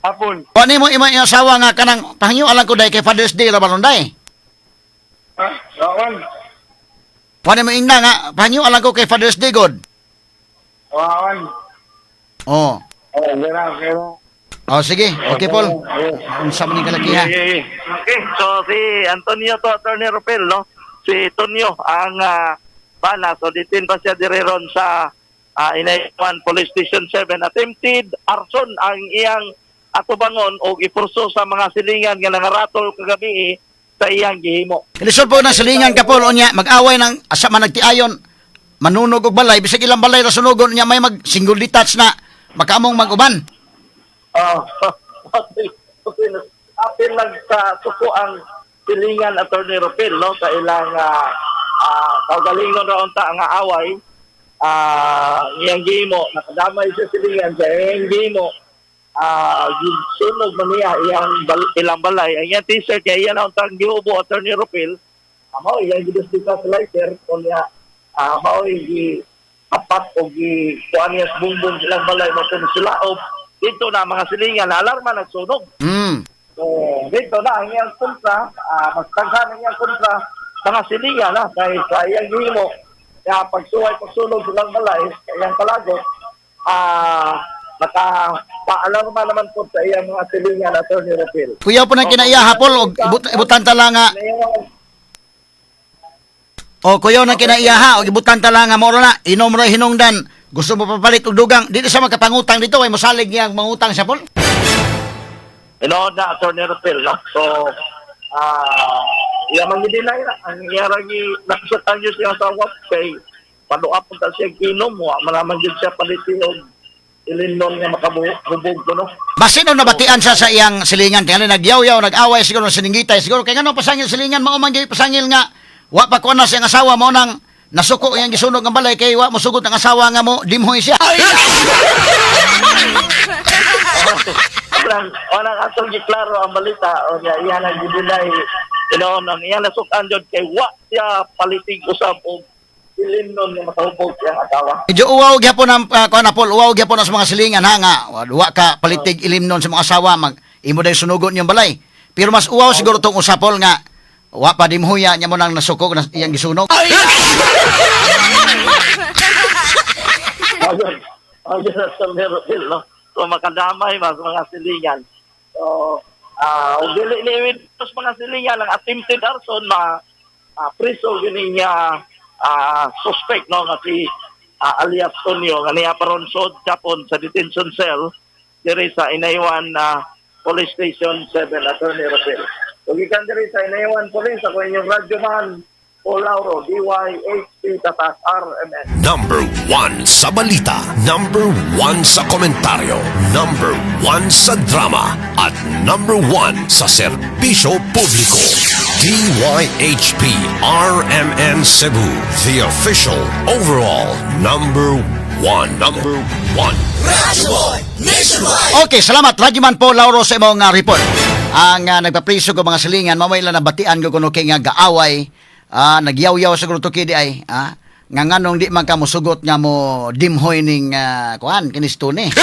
hapon. Kuan nimo imo iyang asawa nga kanang pahangyo alang ko day kay Father's Day ra ba ron day? Ha? Rawan. Kuan nimo ingna nga pahangyo alang ko kay Father's Day god. Rawan. Oh. Oh, gana, gana. Oh sige, okay Paul. Unsa man ning kalaki ha? Okay, so si Antonio to Attorney Ropel, no? Si Tonyo ang bana. So detain pa siya diri ron sa Inayawan Police Station 7. Attempted arson ang iyang atubangon o ipurso sa mga silingan nga nangaratol kagabi sa iyang gihimo. Lisod po na silingan ka po unya mag-away ng asa man nagtiayon manunog og balay bisag ilang balay ra sunogon unya may mag single detach na makaamong mag-uban. Oh, apil lang sa suko ang silingan, Attorney Ropel, no, sa ilang kaugalingon ra unta nga away iyang gihimo nakadamay sa silingan sa iyang gihimo gisunog man niya iyang ilang balay. Ang iyang t-shirt kay iya na untang gihubo, Attorney Ropel, mao iyang gidustika sa lighter unya mao gi apat o gi kuan niya sa bumbong silang balay mo kung sulaob dito na mga silingan na alarma nagsunog. So, dito na ang iyang kontra, mas taghan ang iyang kontra mga silingan na kay sa iyang gihimo kaya pagsuway pagsunog silang balay sa iyang kalagot naka paalarma naman po sa iyang mga silingan, Attorney Rapil. Kuyaw po nang kinaiya hapol og ibutan ta lang nga o kuyaw nang kinaiya ha og ibutan ta lang nga moro na inom ra hinungdan gusto mo papalit og dugang dili sa makapangutang dito ay mosalig niyang mangutang siya pol. Inood na, Attorney Rapil, no? So, iya man gidinay na. Ang iya ragi nakasutan yun siya sa asawa kay paduap ta siya ginom, wa man naman yun siya paliti og ilimnon nga makabubog ko, no? Basin og nabatian siya sa iyang silingan tingali nagyaw-yaw nag-away siguro siningitay siguro kay ngano pasangil silingan mao man gyud pasangil nga wa pa kuan na siyang asawa mao nang nasuko iyang gisunog ang balay kay wa mosugot ang asawa nga mo dimhoy siya. Walang atong giklaro ang balita o niya iya nang gidinay inoon ang iya nasukan jud kay wa siya palitig usab og ilimnon nga makahubog siyang asawa. Medyo uwaw gyapon ang kuan na Paul, uwaw gyapon ang sa mga silingan ha nga wa ka palitig ilimnon sa mga asawa mag imo day sunugon yung balay. Pero mas uwaw siguro tong usapol nga wa pa dimhuya niya mo nang nasuko na iyang gisunog. Ayun. Ayun sa Meroville, no? So, makadamay mas mga silingan. So, ug dili ni Windows mga silingan ang attempted arson ma priso gini niya suspect, no, nga si alias Tonyo nga niya paron sod japon sa detention cell diri sa Inayawan na Police Station 7, Attorney Rafael. So gikan diri sa Inayawan Police, ako inyong radyo man Paul Lauro, DYHP Tatak RMN. Number 1 sa balita, number 1 sa komentaryo, number 1 sa drama, at number 1 sa serbisyo publiko. DYHP RMN Cebu, the official overall number 1. Number 1. Okay, salamat Radyoman Paul Lauro sa imong report. Ang nagpapriso ko mga silingan, mamay lang nabatian ko kuno kay nga gaaway, nagyaw-yaw siguro to kidi ay, nga nganong di man ka mosugot nga mo dimhoy ning kuan kinis Tony.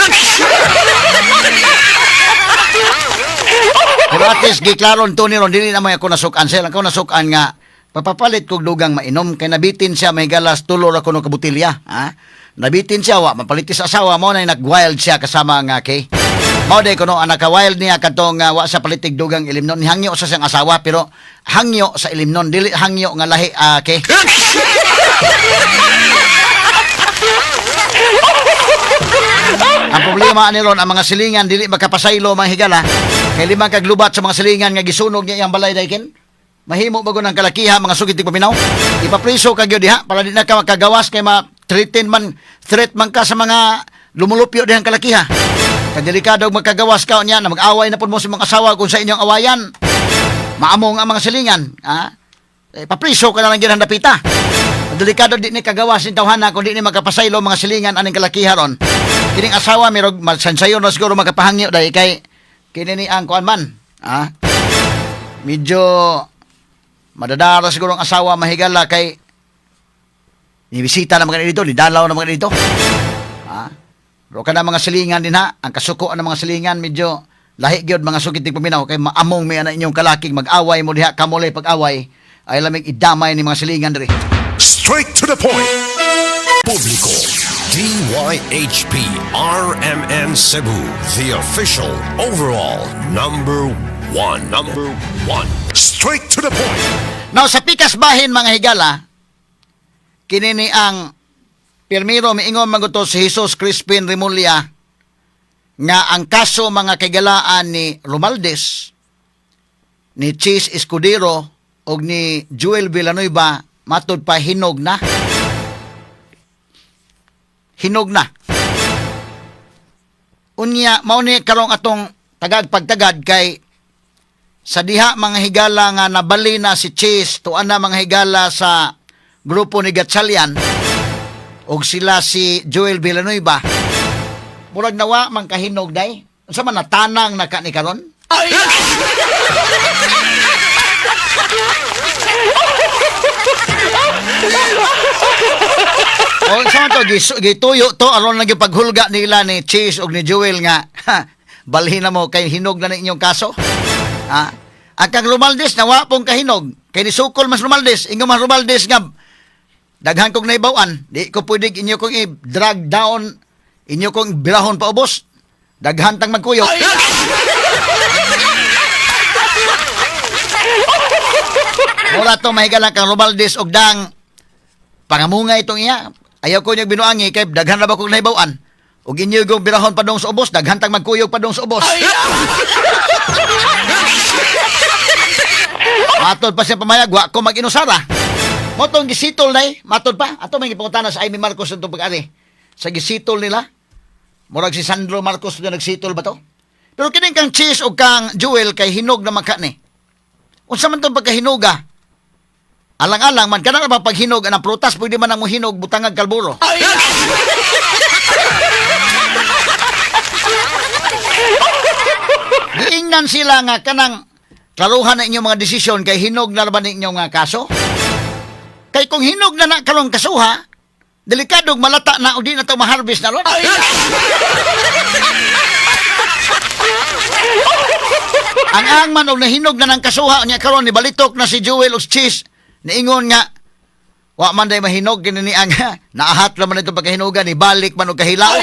Pero at least giklaron Tony ron dili na may ako nasukan siya, ako nasukan nga papapalit kog dugang mainom kay nabitin siya may galas tulo ra kuno ka botelya, ha? Nabitin siya wa mapalitis sa asawa mo na nag-wild siya kasama nga kay. Mao day kuno ang naka-wild niya kadtong wa sa palitig dugang ilimnon hangyo sa siyang asawa pero hangyo sa ilimnon dili hangyo nga lahi kay. Ang problema ani ron ang mga silingan dili makapasaylo mga higala. Kay limang kaglubat sa mga silingan nga gisunog niya iyang balay dayken. Mahimo bago ng kalakiha mga sugit ti paminaw. Ipapriso ka gyud diha para di na ka makagawas kay ma threaten man threat man ka sa mga lumulupyo dihang kalakiha. Kadelikado magkagawas ka niya na mag-away na pud mo sa mga asawa kung sa inyong awayan. Maamong ang mga silingan, ha? Eh, papriso ka na lang gyud ang dapita. Delikado di ni kagawas ni tawhana kung di ni makapasaylo mga silingan aning kalakiha ron. Kining asawa mirog masansayon na siguro makapahangyo dahil kay kini ni ang kuan man. Ha? Medyo madadara siguro ang asawa mahigala kay nibisita na mga dito, nidalaw na mga dito. Ha? Pero ka na mga silingan din ha, ang kasuko ng mga silingan medyo lahi gyud mga sukit paminaw kay maamong may ana inyong kalaking mag-away mo diha kamulay pag-away ay lamig idamay ni mga silingan diri. Straight to the point. Publiko. DYHP RMN Cebu, the official overall number 1. Number 1. Straight to the point. Now sa pikas bahin, mga higala, kini ni ang pirmiro miingon man gud to si Jesus Crispin Remulla nga ang kaso, mga kaigalaan, ni Romualdez, ni Chiz Escudero og ni Joel Villanueva, matud pa hinog na. Hinog na. Unya, mao ni karong atong tagag pagtagad kay sa diha, mga higala, nga nabali na si Chiz, tuan na, mga higala, sa grupo ni Gatchalian og sila si Joel Villanueva, murag nawa man kahinog day. Unsa man, natanang na ka ni karon? O sa man to gituyo to aron lang yung paghulga nila ni Chiz og ni Joel nga ha, balhin na mo kay hinog na inyong kaso. Ha? Ang kang Romualdez nawa pong kahinog kay nisukol mas Romualdez, ingon mas Romualdez nga daghan kong naibaw-an, di ko pwede inyo kong i-drag down, inyo kong birahon paubos. Daghan tang magkuyok. Wala to mahigala kang Romualdez og dang pangamunga itong iya. Ayaw ko niyong binuangi kay daghan na ba kong naibaw-an. Ug inyo kong birahon pa dong sa ubos, daghan tang magkuyog pa dong sa ubos. Matod pa siya pamayag, wa ko mag-inusara. Mao tong gisitol na eh, matod pa. Ato may gipangutana sa Imee Marcos itong pag-ari. Sa gisitol nila, murag si Sandro Marcos na nagsitol ba to? Pero kining kang Chiz o kang Joel kay hinog na man ka ni. Unsa man tong pagkahinuga? Alang-alang man kana ba paghinog ang prutas, pwede man ang mohinog butangag kalburo. Giingnan sila nga kanang klaruhan na inyong mga desisyon kay hinog na ba ninyong nga kaso? Kay kung hinog na na karong kasuha, delikadong malata na o di na to maharvest na ron. Ang ang man og nahinog na ng kasuha niya karon, ni balitok na si Joel og Chiz, niingon nga wa man day mahinog kini ni ang naahat ra man ito pagkahinugan, ni balik man og kahilaw.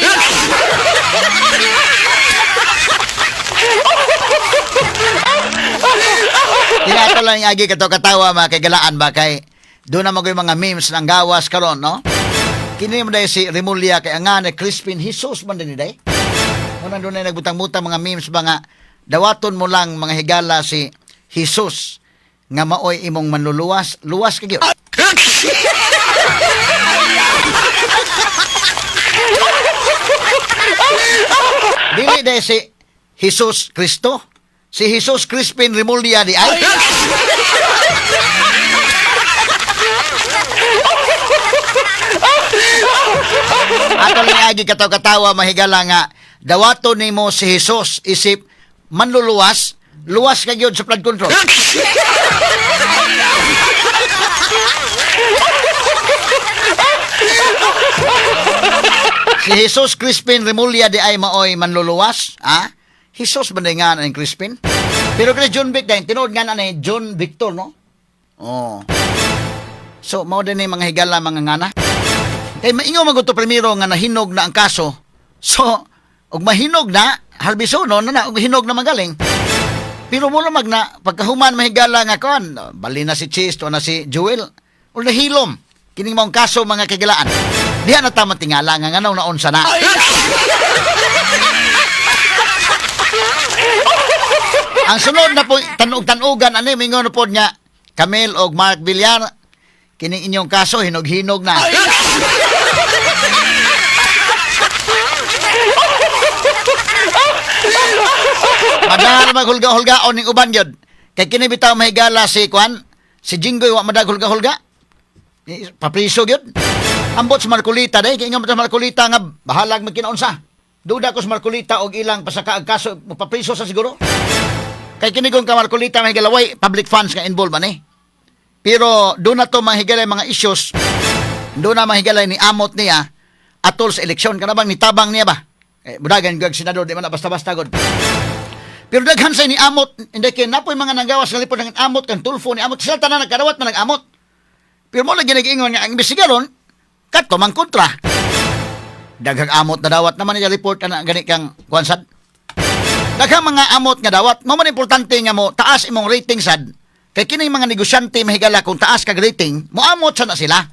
Tinato lang yung agi kato katawa, mga kagalaan ba, kay doon na magoy mga memes ng gawas karon, no? Kini mo day si Remulla kay ang nga ni Crispin Jesus man din day. Muna doon na nagbutang-butang mga memes ba nga dawaton mo lang, mga higala, si Jesus nga maoy imong manluluwas, luwas ka gyud. Dili day si Jesus Kristo. Si Jesus Crispin Remulla di ay. Ato lang agi kataw-katawa, mahigala, nga dawaton nimo si Jesus isip manluluwas, luwas ka gyud sa flood control. Si Jesus Crispin Remulla di ay maoy manluluwas, ha? Jesus ba nga ang Crispin? Pero kay John Vic dahil tinuod nga na ni John Victor, no? Oh. So, mao din ni, mga higala, mga ngana. Kay maingon man gud to primero nga nahinog na ang kaso. So, og mahinog na, harbisono na na, og hinog na magaling. Pero mo mag na, pagkahuman, mahigala, nga kon, bali na si Chiz, to na si Joel, o nahilom kining maong kaso, mga kagilaan. Diha na tama tingala nga nganaw naon sa na. Ang sunod na po tanog-tanugan ani mingon na po niya Camille og Mark Villar, kining inyong kaso hinog-hinog na. Madara maghulga-hulgaon ning uban gyud. Kay kini bitaw, mahigala, si kwan, si Jinggoy wa madag hulga-hulga. Eh, papriso gyud. Ambot sa Marcoleta day, kay ingon sa Marcoleta nga bahalag magkinaunsa. Duda ko sa Marcoleta og ilang pasaka ang kaso, mapapriso sa siguro. Kay kini kong ka Marcoleta, mahigala, way public funds nga involved man eh. Pero doon na to, mahigala, mga issues. Doon na, mahigala, ni amot niya atol sa eleksyon kana bang nitabang niya ba? Eh, budagan gag senador di man na basta-basta gud. Pero daghan sa ni amot, hindi kay napoy mga nanggawas nga lipod ng amot kan Tulfo ni amot sila tanan nagkarawat man nag-amot. Pero mo lagi nag-ingon nga ang imbestigaron kadto man kontra. Daghang amot na dawat naman niya report ana gani kang kuan sad. Daghang mga amot nga dawat, mao man importante nga mo taas imong rating sad. Kay kining mga negosyante, mahigala, kung taas kag rating, moamot sana sila.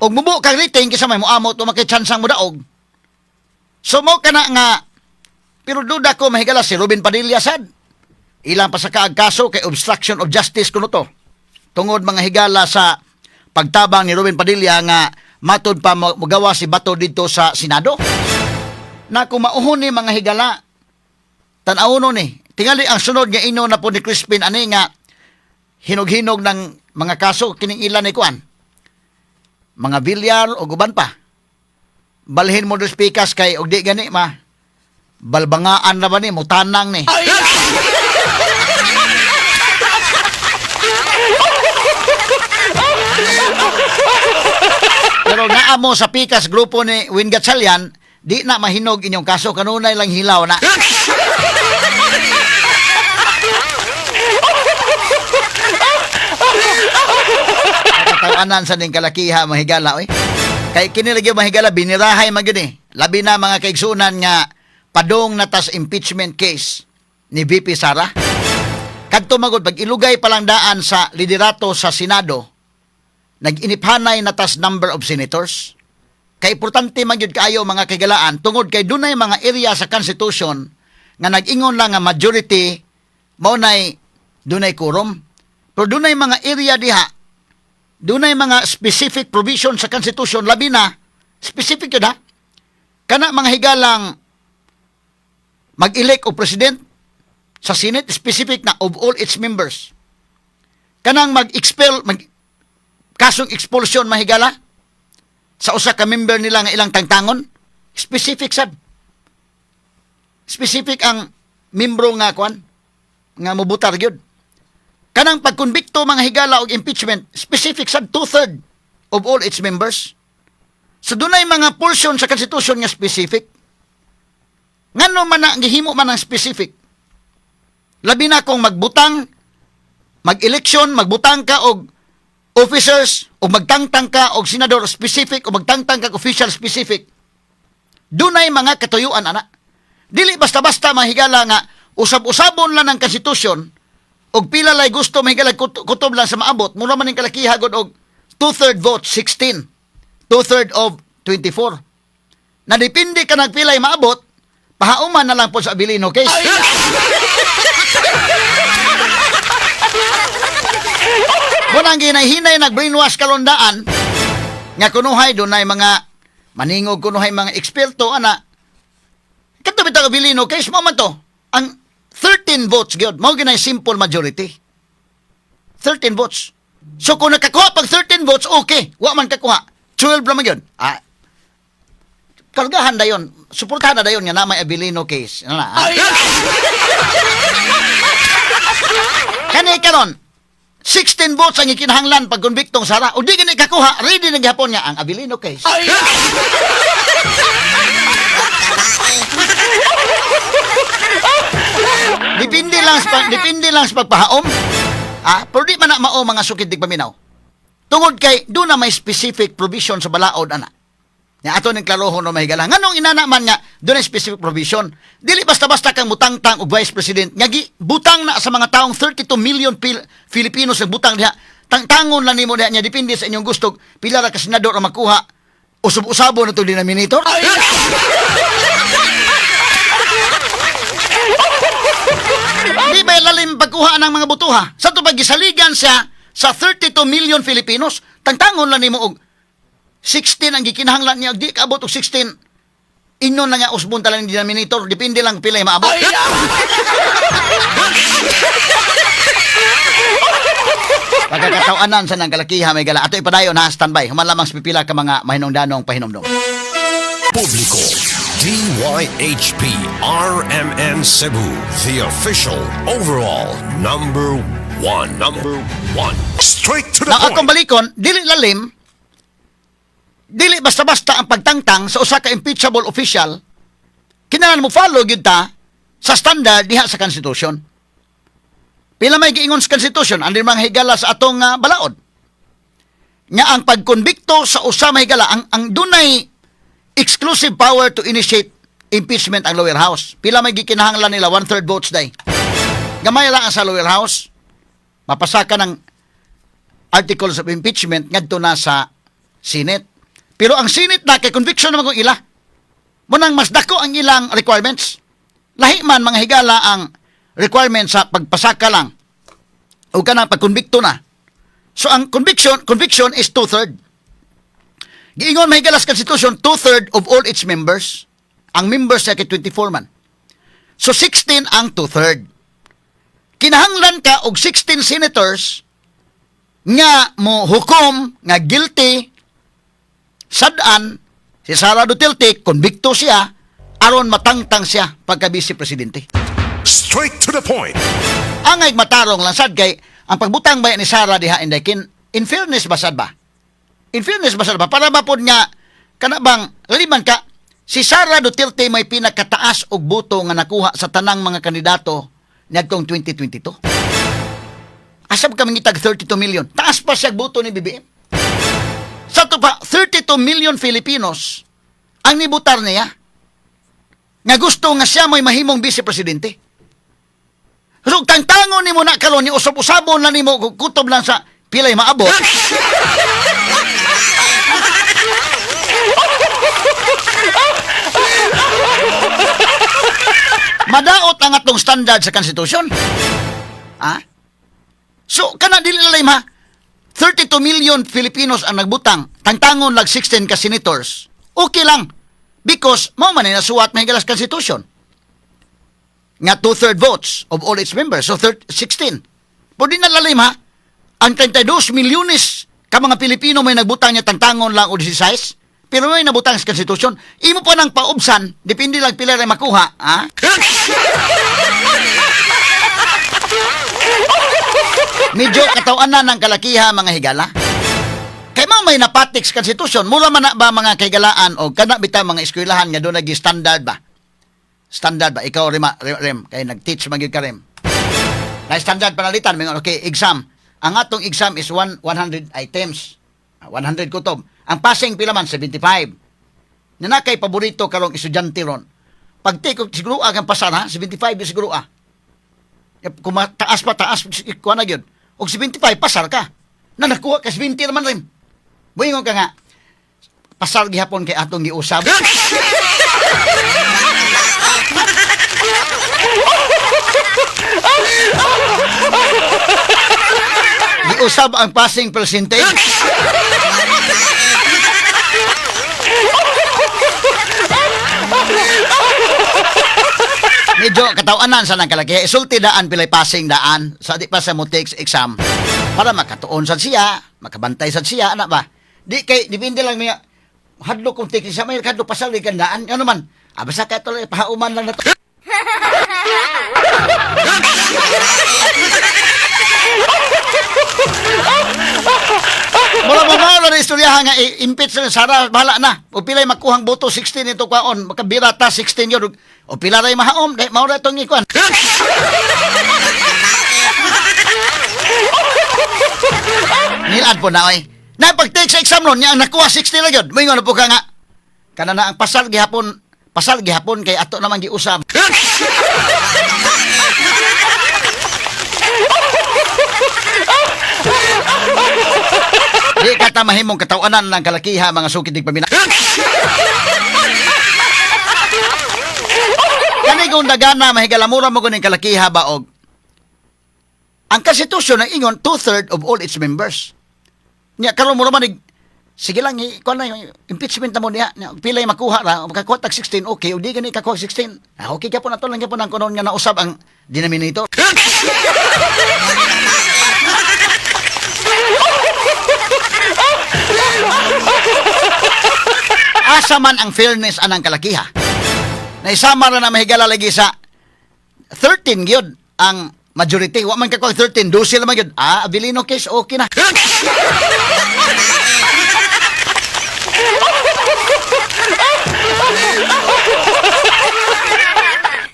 Og mubo kag rating, kisa may moamot o makitsansang modaog. So mo kana nga, pero duda ko, mahigala, si Robin Padilla sad. Ilang pasakaag kaso kay obstruction of justice kuno to. Tungod, mga higala, sa pagtabang ni Robin Padilla nga matod pa mogawa si Bato dito sa Senado. Na kung mauhon ni, mga higala, tan-awon ni. Tingali ang sunod nga ino na po ni Crispin ani nga hinog-hinog ng mga kaso kining ilan ni kuan. Mga Villar o guban pa. Balhin mo dos pikas kay og di gani ma. Balbangaan na ba ni mutanang ni. Pero naa mo sa pikas grupo ni Win Gatchalian, di na mahinog inyong kaso, kanunay lang hilaw na. Katawanan sa ning kalakiha, mahigala, oy. Kay kini lagi, mahigala, binirahay man gyud eh. Labi na mga kaigsunan nga padong natas impeachment case ni VP Sara. Kadto magod pag ilugay pa lang daan sa liderato sa Senado, nag-iniphanay na tas number of senators. Kay importante man gyud kaayo, mga kaigalaan, tungod kay dunay mga area sa Constitution nga nag-ingon lang nga majority mao nay dunay quorum. Pero dunay mga area diha, dunay mga specific provision sa Constitution, labi na specific yun ha. Kana, mga higalang, mag-elect og president sa Senate, specific na of all its members. Kanang mag-expel, mag kasong expulsion, mahigala, sa usa ka member nila nga ilang tangtangon, specific sad. Specific ang membro nga kuan nga mobutar gyud. Kanang pagkonbikto, mga higala, og impeachment, specific sad, two-third of all its members. So dunay mga portion sa Constitution nga specific. Ngano man na gihimo man ang specific? Labi na kung magbutang, mag-election, magbutang ka og officers o magtangtang ka og senador specific o magtangtang ka og official specific. Dunay mga katuyuan ana. Dili basta-basta, mahigala, nga usab-usabon lang ng konstitusyon og pila lay gusto, mahigala, kutob lang sa maabot. Mura man ning kalakiha gud og two-third vote, 16. Two-third of 24. Na depende ka nagpilay maabot, pahauman na lang po sa Abilino case. Munang ginahinay nag-brainwash kalundaan nga kunuhay dunay mga maningog, kunuhay mga eksperto ana. Kadto bitaw Abilino case mo man to. Ang 13 votes gyud mao ginay simple majority. 13 votes. So kung nakakuha pag 13 votes, okay. Wa man kakuha. 12 naman yun. Ah, kargahan dayon. Suportahan na dayon nga na may Abilino case. Ano na, ah? Kani karon, 16 votes ang ikinahanglan pag konbiktong Sara. O di gani kakuha, ready na gihapon nga ang Abilino case. Depende lang sa pagpahaom. Ah, pero di man na mao, mga sukid paminaw. Tungod kay doon na may specific provision sa balaod ana. Ya ato ning klarohon no, mahigala. Nganong inana man nga doon ay specific provision? Dili basta-basta kang mutangtang og vice president nga gi butang na sa mga taong 32 million Filipinos butang diha. Tangtangon lang nimo diha nya depende sa inyong gusto pila ra ka senador ang makuha. Usab-usabo na to denominator. Di ba lalim pagkuha ng mga botoha? Sa to pagisaligan siya sa 32 million Filipinos, tangtangon lang nimo og 16 ang gikinahanglan niya, di kaabot og 16. Inon na nga usbon talang denominator, depende lang pila maabot. Pagkakatawanan sa nang kalakiha, may gala. Ato ipadayon ha, standby. Human lamang sa pipila ka mga mahinungdanong pahinomdom. Publiko. DYHP RMN Cebu, the official overall number one. Number one. Straight to the Now, akong point. balikon, dili lalim, dili basta-basta ang pagtangtang sa usa ka impeachable official, kinahanglan mo follow gyud ta sa standard diha sa Constitution. Pila may giingon sa Constitution, ang mga higala sa atong balaod. Nga ang pagkonbikto sa usa, mahigala, ang dunay exclusive power to initiate impeachment ang lower house. Pila may gikinahanglan nila? One-third votes day. Gamay lang ang sa lower house. Mapasaka ng articles of impeachment ngadto na sa Senate. Pero ang Senate na kay conviction naman kung ila. Munang mas dako ang ilang requirements. Lahi man, mga higala, ang requirements sa pagpasaka lang o kanang pagkonbikto na. So ang conviction conviction is two-third. Giingon, mga higala, sa Constitution, two-third of all its members. Ang members siya kay 24 man. So 16 ang two-third. Kinahanglan ka og 16 senators nga mo hukom nga guilty sad-an si Sara Duterte, konbikto siya, aron matangtang siya pagka vice presidente. Straight to the point. Angay matarong lang sad kay ang pagbutang ba ni Sara diha, inday kin in fairness ba sad ba? In fairness ba sad ba? Para ba pod nga kana bang liman ka si Sara Duterte may pinakataas og boto nga nakuha sa tanang mga kandidato niadtong 2022. Asab ka mangitag 32 million. Taas pa siya boto ni BBM. Sa to pa, 32 million Filipinos ang nibutar niya nga gusto nga siya may mahimong vice presidente. So, tangtangon nimo na karon ni usab-usabon na nimo, kutob lang sa pilay maabot. Madaot ang atong standard sa konstitusyon. Ah? So, kana dili lalay ha. 32 million Filipinos ang nagbutang. Tangtangon lag 16 ka senators. Okay lang. Because mao man ni nasuwat, mga higala, sa konstitusyon nga two-third votes of all its members. So, 16. Pwede na lalim ha. Ang 32 milyones ka mga Pilipino may nagbutang niya, tangtangon lang o 16. Pero may nabutang sa konstitusyon. Imo pa nang paubsan, depende lang pila rin makuha. Ha? Medyo katawan na ng kalakiha, mga higala. Kay mao may napatik sa konstitusyon, mura man na ba mga kahigalaan o kana bitaw mga eskwelahan nga doon nagi standard ba? Standard ba? Ikaw, Rem, Rem, kay nag-teach man gyud ka, Rem. Na standard panalitan, may okay, exam. Ang atong exam is 100 items. Ah, 100 kutob. Ang passing pila man? 75. Na na kay paborito karong estudyante ron. Pag take siguro ang pasar ha, 75 yung siguro ah. Kung taas pa taas kuha na gyud. Og 75 pasar ka. Na nakuha ka 70 naman rin. Muingon ka nga pasar gihapon kay atong giusab. Giusab ang passing percentage. Medyo katawanan sa nang kalaki. Isulti daan pilay passing daan sa di pa sa mo takes exam para makatuon sad siya, makabantay sad siya, ana ba? Di kay depende lang niya hadlok kung take exam may hadlok pasal di daan ano man. Ah, basta kay tuloy pahauman lang na to. Mura mo mao na istoryahan nga i-impeach na Sara, bahala na. O pilay makuhang boto, 16 ito kwaon, makabira ta 16 yun. O pila ray mahaom, dahil mao ra itong ikuan. Nilad po na oy. Na pag-take sa exam ron, niya ang nakuha 60 na yun. Moingon na po ka nga. Kana na ang pasal gihapon kay ato naman giusab. Di ka ta mahimong katawanan ng kalakiha, mga sukid tig pamina. Kani kung dagana mahigalamura mo kuning kalakiha ba og ang konstitusyon ang ingon two-third of all its members. Nya karon mo naman sige lang i kuan na impeachment na mo niya. Nya, pilay makuha ra, makakuha tag 16, okay, o di gani kakuha 16. Ah, okay ka po na to lang po nang kunon nga nausab ang denominator. Asa man ang fairness anang kalakiha? Naisama ra na, mahigala, lagi sa 13 gyud ang majority. Wa man kakuha 13, 12 naman gyud. Ah, Abilino case, okay na.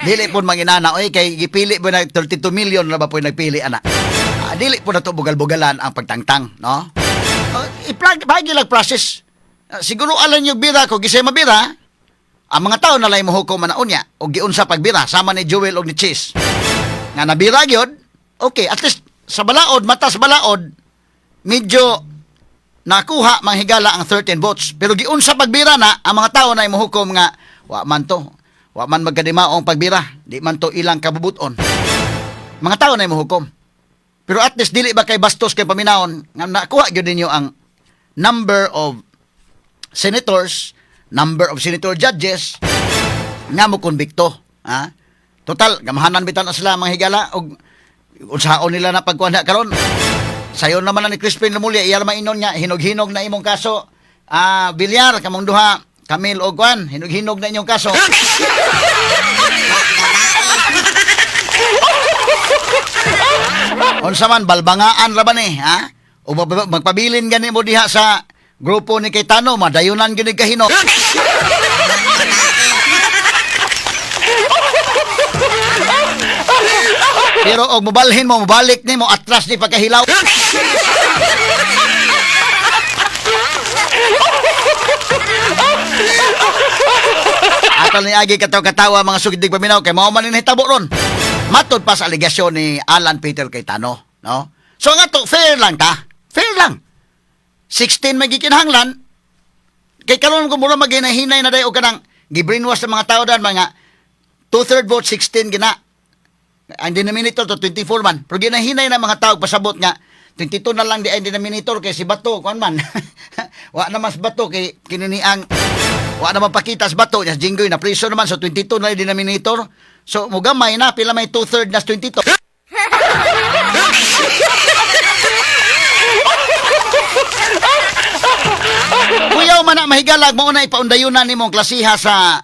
Dili po manginana oy kay gipili po na 32 million na ba po nagpili ana. Ah, dili po na to bugal-bugalan ang pagtangtang, no? Iplag lang process. Ah, siguro alam niyo bira ko gisay mabira. Ang mga tao na lay mohukom man unya og giunsa pagbira sama ni Joel og ni Chase. Nga nabira gyud, okay, at least Sa balaod, matas balaod, medyo nakuha mga higala ang 13 votes. Pero giunsa pagbira na, ang mga tao na imuhukom nga, wa man to, wa man magkadimaong pagbira, di man to ilang kabubuton. Mga tao na imuhukom. Pero at least dili ba kay bastos kay paminawon nga nakuha gyud ninyo ang number of senators, number of senator judges nga mo konbikto, ha? Total, gamahanan bitan na sila mga higala og unsaon nila na pagkuan na karon. Sayon naman na ni Crispin Remulla, iya ra mainon nga hinog-hinog na imong kaso. Ah, Bilyar kamong duha, Camille og Juan, hinog-hinog na inyong kaso. Unsa man balbangaan ra ba ni, ha? O magpabilin gani mo diha sa grupo ni Cayetano, madayunan gyud ni kahinok. Pero og mobalhin mo, mobalik nimo atras ni pagkahilaw. Atol ni agi kataw-katawa mga sugid paminaw kay mao man ni nahitabo ron. Matod pa sa alegasyon ni Alan Peter Cayetano, no? So nga to, fair lang ta. Fair lang. 16 may gikinahanglan. Kay karon kung mura maginahinay na day og kanang gibrainwash sa mga tao dan mga two-third vote 16 gina. Ang denominator to 24 man. Pero ginahinay na mga tao pasabot nga 22 na lang di ang denominator kay si Bato kuan man. Wa naman si Bato kay kinini ang wa naman pakita si Bato nya Jinggoy na priso naman, so 22 na yung denominator. So mugamay na pila may two-third na 22. Kuyaw man na mahigalag mo na ipaundayunan nimong klasiha sa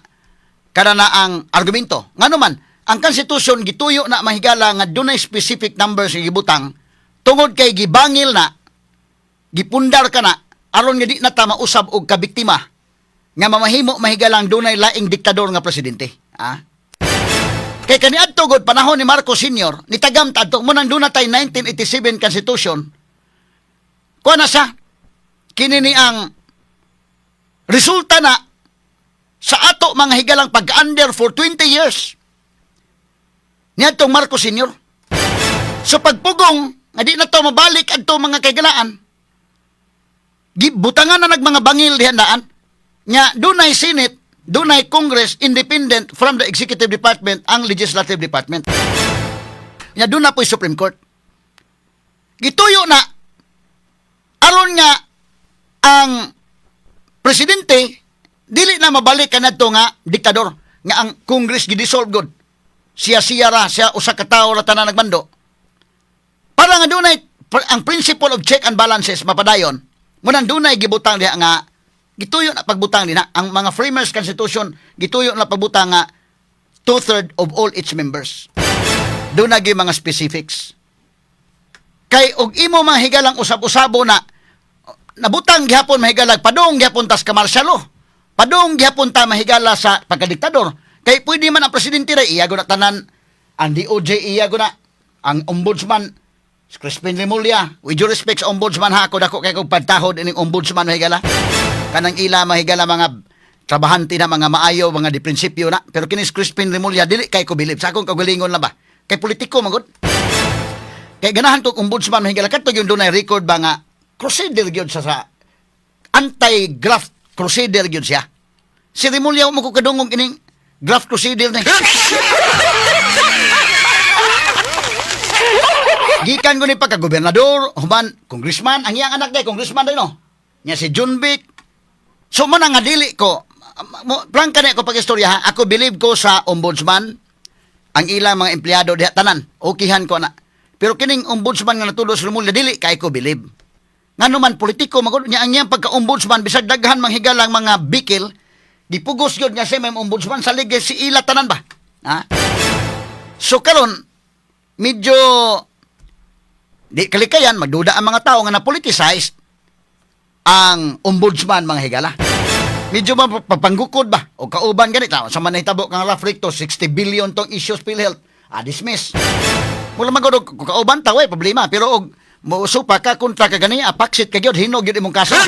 kanana ang argumento. Ngano man, ang konstitusyon gituyo na mahigala nga dunay specific numbers nga gibutang tungod kay gibangil na, gipundar ka na aron nga di na ta mausab og kabiktima nga mamahimo mahigalang dunay laing diktador nga presidente. Ah? Kay kaniadto gud panahon ni Marcos Sr., nitagam ta adto mo nang duna tay 1987 Constitution. Kuha na siya. Kini ni ang resulta na sa ato mga higalang pag-under for 20 years niadtong Marcos Sr. So pagpugong, nga di na to mabalik adto mga kaigalaan, gibutangan na nag mga bangil dihan daan, nga dunay Senate, dunay Congress independent from the executive department ang legislative department. Nga doon na po'y Supreme Court. Gituyo na aron nga ang presidente dili na mabalik kanadto nga diktador nga ang Congress gidissolve gud. Siya siya ra, siya usa ka tawo ra tanan nagmando. Para nga dunay ang principle of check and balances mapadayon, munang dunay gibutang diha nga gituyo na pagbutang dinha ang mga framers constitution, gituyo na pagbutang nga two-third of all its members. Doon na gyud mga specifics. Kay og imo mga higalang usab-usabo na nabutang gihapon mahigalag padung gihapon tas ka-martial law. Padung gihapon ta mahigala sa pagkadiktador. Kay pwede man ang presidente ra iya na tanan, ang DOJ iya na, ang ombudsman si Crispin Remulla. With due respect sa ombudsman ha, ako dako kay kog pagtahod ining ombudsman mahigala. Kanang ila mahigala mga trabahante na mga maayo, mga di prinsipyo na. Pero kini si Crispin Remulla dili kay ko bilib sa akong kaugalingon lang ba. Kay politiko man gud. Kay ganahan ko ombudsman mahigala kadto yung dunay record ba nga crusader gyud sa anti-graft crusader gyud siya. Si Remulla mo ko kadungog ining graft crusader ni. Gikan ko ni pagka gobernador, human congressman, ang iyang anak day congressman day no. Nya si Junvic. So mo na nga dili ko mo, prangka na ako pag-istorya ha. Ako believe ko sa ombudsman, ang ilang mga empleyado diha tanan, okihan ko na. Pero kining ombudsman nga natulo sa Remulla dili kay ko believe. Ngano man politiko magud niya ang iyang pagka-ombudsman bisag daghan manghigalang mga bikil, gipugos gyud nga siya may ombudsman sa ligay si ila tanan ba. Ha? So karon medyo di kalikayan magduda ang mga tao nga na-politicize ang ombudsman mga higala. Medyo mapapanggukod ba? O kauban ganit. Sa man nahitabo kang Ralph Recto, 60 billion tong issues PhilHealth. Ah, dismiss. Mula magod og kauban ta, way problema. Pero og muusupa ka kontra ka gani, apaksit ka gyud, hinog gyud imong kaso.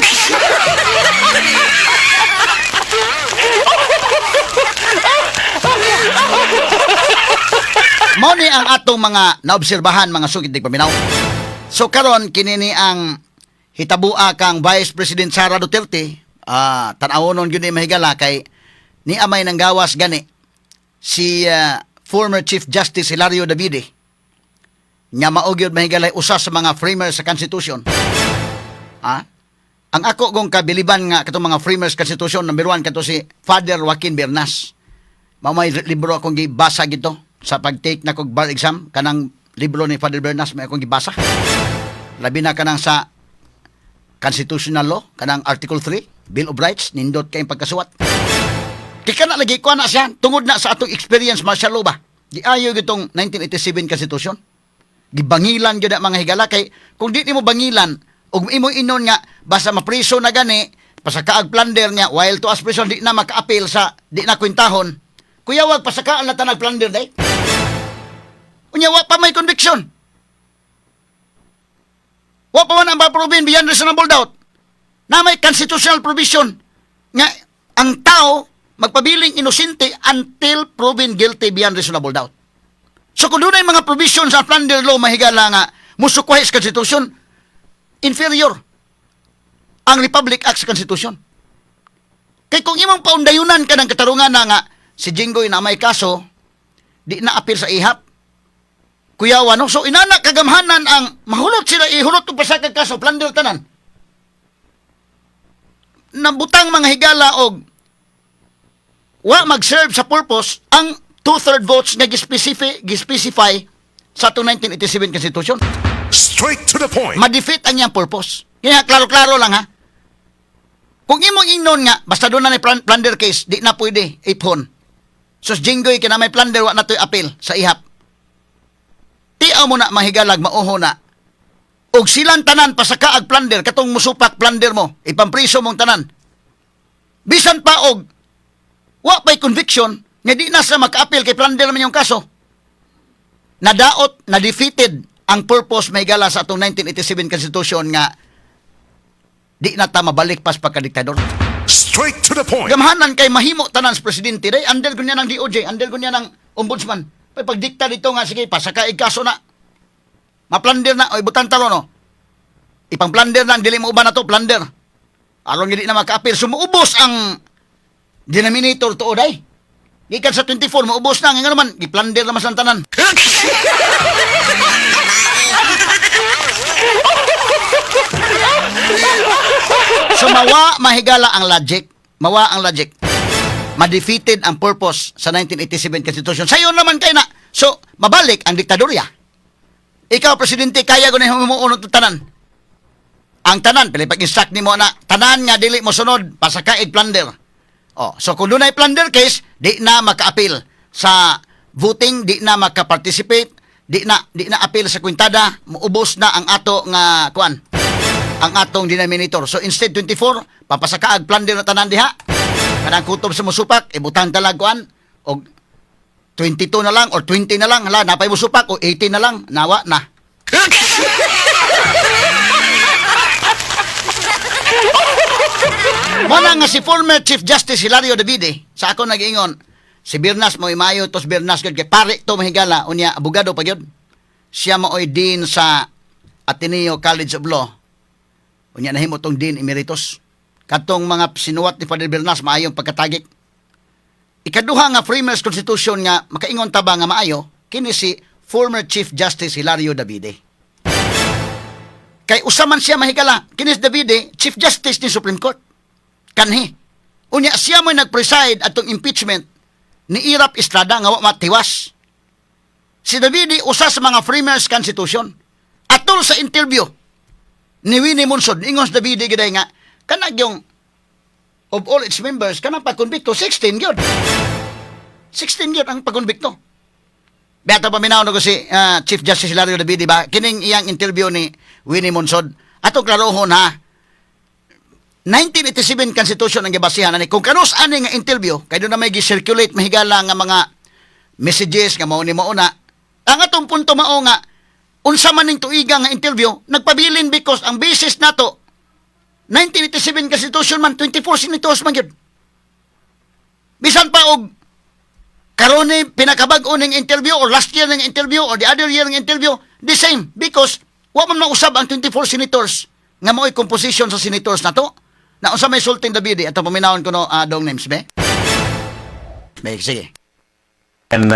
Mao ni ang atong mga naobserbahan mga sugid paminaw. So karon kini ni ang hitabua kang Vice President Sara Duterte, tan-awonon gyud ni, mahigala, kay ni amay nang gawas gani si former Chief Justice Hilario Davide nga mao gyud, mahigala, usa sa mga framers sa Constitution. Ha? Ang ako gong kabiliban nga katong mga framers Constitution, number 1 kato si Father Joaquin Bernas. Mao may libro akong gibasa gito sa pag-take na kog bar exam, kanang libro ni Father Bernas may akong gibasa. Labi na kanang sa constitutional law, kanang Article 3, Bill of Rights, nindot kayong pagkasuwat. Kay kana lagi ko na siya tungod na sa atong experience, martial law ba. Giayo gitong 1987 Constitution. Gibangilan gyud na, mga higala, kay kung di nimo bangilan ug imo inon nga basta mapriso na gani, pasakaag plunder niya while to as prison di na maka-appeal sa di na kwentahon. Kuya, wag pasakaan na tanag plunder day. Unya wa pa may conviction. Wa pa man ang proven beyond reasonable doubt na may constitutional provision nga ang tao magpabiling inosente until proven guilty beyond reasonable doubt. So kung doon mga provision sa plunder law, mahigala, nga musukwahi sa Constitution, inferior ang Republic Act sa Constitution. Kay kung imong paundayunan ka ng katarungan na nga si Jinggoy na may kaso, di na appeal sa ihap. Kuyawa, no? So inana kagamhanan ang mahulot sila, ihulot og pasakag kaso, plunder tanan. Nabutang, mga higala, og wa mag-serve sa purpose ang two-third votes nga gispecify sa atong 1987 Constitution. Straight to the point. Ma-defeat ang iyang purpose. Kaya klaro-klaro lang ha. Kung imong ingnon nga, basta doon na ni plunder case, di na pwede, iphon. So, Jinggoy, kina may plunder, wa na to'y appeal sa ihap. Tiaw mo na, mahigalag, mauho na. Og silang tanan, pasaka ag plunder, katong musupak plunder mo, ipampriso mong tanan. Bisan pa og wa pa'y conviction, nga di na sa maka-appeal kay plunder naman yung kaso. Nadaot, na-defeated ang purpose, mahigala, sa atong 1987 Constitution nga di na ta mabalik pas pagkadiktador. Straight to the point. Gamhanan kay mahimo tanan sa presidente day, under kunya ng DOJ, under kunya ng ombudsman. Pag pagdikta dito nga sige, pasaka kaso na. Ma-plunder na, oy butan talo no. Ipang-plunder na, dili mo uban na to, plunder. Aron hindi na maka-appeal, sumuubos ang denominator tuod ay. Gikan sa 24, maubos na. Nga naman, gi-plunder naman sa tanan. So mawa, mahigala, ang logic. Mawa ang logic. Ma-defeated ang purpose sa 1987 Constitution. Sayo naman kay na. So, mabalik ang diktadorya. Ikaw, presidente, kaya ko na himuon ang tanan. Ang tanan, pili pag-instruct nimo na, tanan nga dili mo sunod, pasakaig plunder. Oh, so kung dunay plunder case, di na maka-appeal sa voting, di na maka-participate, di na appeal sa kwintada, muubos na ang ato nga kuan, ang atong denominator. So instead 24, papasakaag plunder na tanan diha. Kanang kutob sa musupak, ibutang talag kuan og 22 na lang or 20 na lang, hala, napay musupak o 18 na lang, nawa na. Muna nga si former Chief Justice Hilario Davide, sa ako nag-ingon, si Bernas mo imayo tos Bernas gyud kay pare to, mahigala, unya abogado pa gyud. Siya maoy dean sa Ateneo College of Law. Unya nahimo tong dean emeritus. Katong mga sinuwat ni Father Bernas maayong pagkatagik. Ikaduha nga framers constitution nga makaingon ta ba nga maayo kini si former Chief Justice Hilario Davide. Kay usa man siya, mahigala, kini si Davide, Chief Justice ni Supreme Court. Kanhi. Unya siya mo nag-preside atong impeachment ni Erap Estrada nga wa matiwas. Si Davide usa sa mga framers constitution. Atol sa interview ni Winnie Monsod, ingon si Davide giday nga kanag yung of all its members kanang pagkonbikto 16 gyud. 16 gyud ang pagkonbikto. Beata paminaw na ko si Chief Justice Hilario Davide ba kining iyang interview ni Winnie Monsod. Ato klarohon ha. 1987 Constitution ang gibasihan ani. Kung kanus ani nga interview kay doon na may gi-circulate, mahigala, nga mga messages nga mao ni mao na, ang atong punto mao nga unsa man ning tuiga nga interview, nagpabilin because ang basis nato 1987 Constitution man, 24 senators man gyud. Bisan pa og karon ni pinakabag-o ning interview or last year ning interview or the other year ning interview, the same because Wa man mausab ang 24 senators nga mao'y composition sa senators nato. Na unsa may sulting Davide ato paminawon ko no, dong names be. Be, sige. And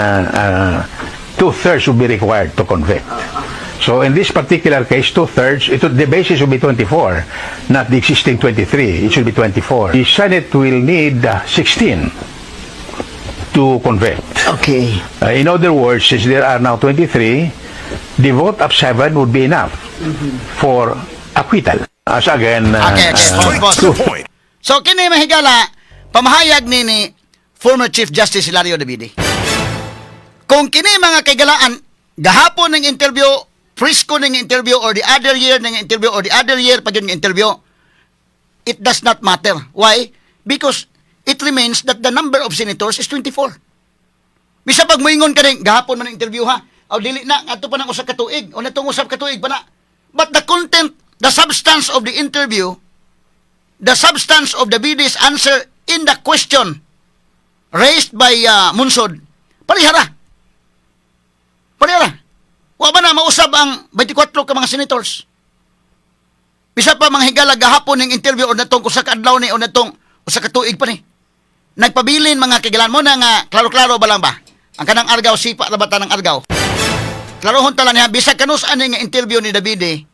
two-thirds would be required to convict. So in this particular case, two-thirds, the basis will be 24, not the existing 23. It should be 24. The Senate will need 16 to convict. In other words, since there are now 23, the vote of 7 would be enough for acquittal. As again, Okay. Straight Pause, to the pause. point. So kini, mahigala, pamahayag ni former Chief Justice Hilario Davide. Kung kini, mga kaigalaan, gahapon ng interview, presko ng interview, or the other year ng interview, or the other year pa yun ng interview, it does not matter. Why? Because it remains that the number of senators is 24. Bisa pag moingon ka rin, "Gahapon man ang interview ha. O dili na, ato pa nang usa ka tuig, o natong usap ka tuig pa na." But the content, the substance of the interview, the substance of the Davide's answer in the question raised by Monsod, parihara. Parihara. Wa ba na mausab ang 24 ka mga senators? Bisa pa, mga higala, gahapon ng interview o natong usa ka adlaw ni o natong usa ka tuig pa ni. Nagpabilin, mga kaigalaan mo na nga klaro-klaro ba lang ba? Ang kanang Argao sipa ra ba ta ng Argao? Klarohon ta lang niya, bisag kanus ani nga interview ni Davide,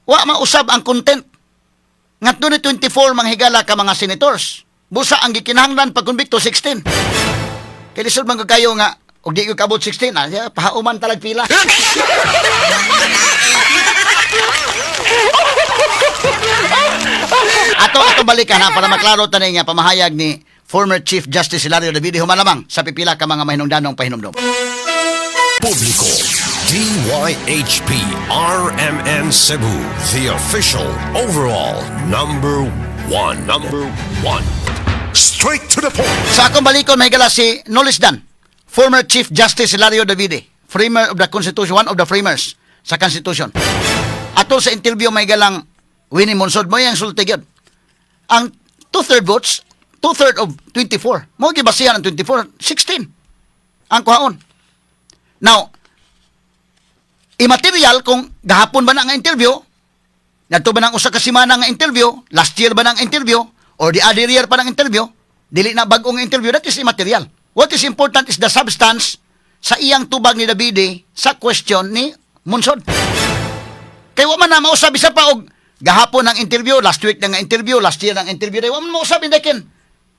wa mausab ang content. Nga ni 24, mga higala, ka mga senators. Busa ang gikinahanglan pag konbikto 16. Kay lisod man gud kayo nga og di ko kabot 16, ah, ya, pahauman talag pila. Ato balikan ha para maklaro tanay nga pamahayag ni former Chief Justice Hilario Davide humalamang sa pipila ka mga mahinungdanong pahinumdom. Publiko. DYHP RMN Cebu, the official overall number one. Number one. Straight to the point. Sa akong balikon, may gala si Nolis Dan, former Chief Justice Hilario Davide, framer of the Constitution, one of the framers sa Constitution. Ato sa interview, may galang Winnie Monsod mo yung sulti gyud. Ang two-third votes, two-third of 24. Mo gibasihan ang 24, 16 ang kuhaon. Now, immaterial kung gahapon ba na ang interview, nato ba nang usa ka semana nga interview, last year ba nang interview, or the other year pa ng interview, dili na bag-ong interview, that is immaterial. What is important is the substance sa iyang tubag ni Davide sa question ni Monsod. Kay wa man na mausab isa pa og gahapon ang interview, last week na nga interview, last year ang interview, wa man mausab indakin.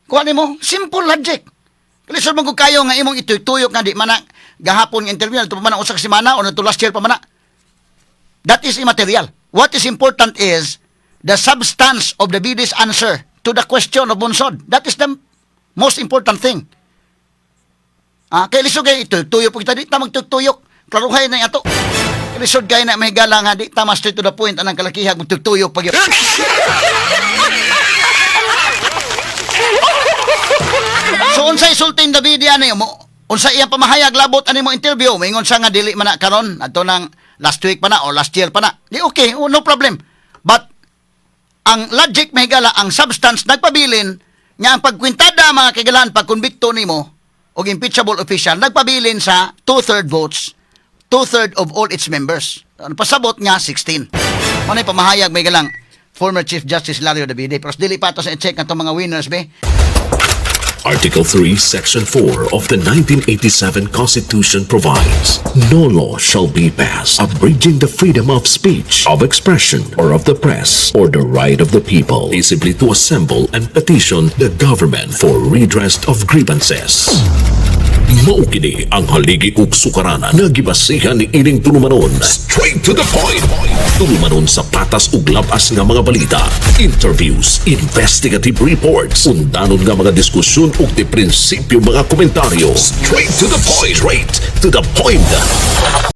Kuha nimo, simple logic. Lisod man kung kayo nga imong ituyok nga di man na gahapon nga interview, nato pa man ang usa ka semana o nato last year pa man na. That is immaterial. What is important is the substance of the Davide's answer to the question of Monsod. That is the most important thing. Ah, kay lisod kay tuyok po kita, di ta magtuyok. Klaruhay na ato. Lisod kay na may gala nga di ta ma straight to the point anang kalakihag magtuyok pag yun. So unsay sulting Davide ani mo? Unsa iyang pamahayag labot ani mo interview? Moingon siya nga dili man na karon adto nang last week pa na or last year pa na. Di okay, oh, no problem. But ang logic, mahigala, ang substance nagpabilin nga ang pagkwintada, mga kaigalan, pagkonbikto nimo og impeachable official nagpabilin sa two-third votes, two-third of all its members. Ano pasabot nga 16. Mo na pamahayag may galang former Chief Justice Hilario Davide. Pero dili pa to sa i-check atong mga winners be. Article 3, Section 4 of the 1987 Constitution provides, "No law shall be passed abridging the freedom of speech, of expression, or of the press, or the right of the people peaceably to assemble and petition the government for redress of grievances." Mao kini ang haligi ug sukaranan nga gibasihan ni ining tulumanon. Straight to the point. Tulumanon sa patas ug labas nga mga balita, interviews, investigative reports, undanon nga mga diskusyon ug di prinsipyo mga komentaryo. Straight to the point. Straight to the point.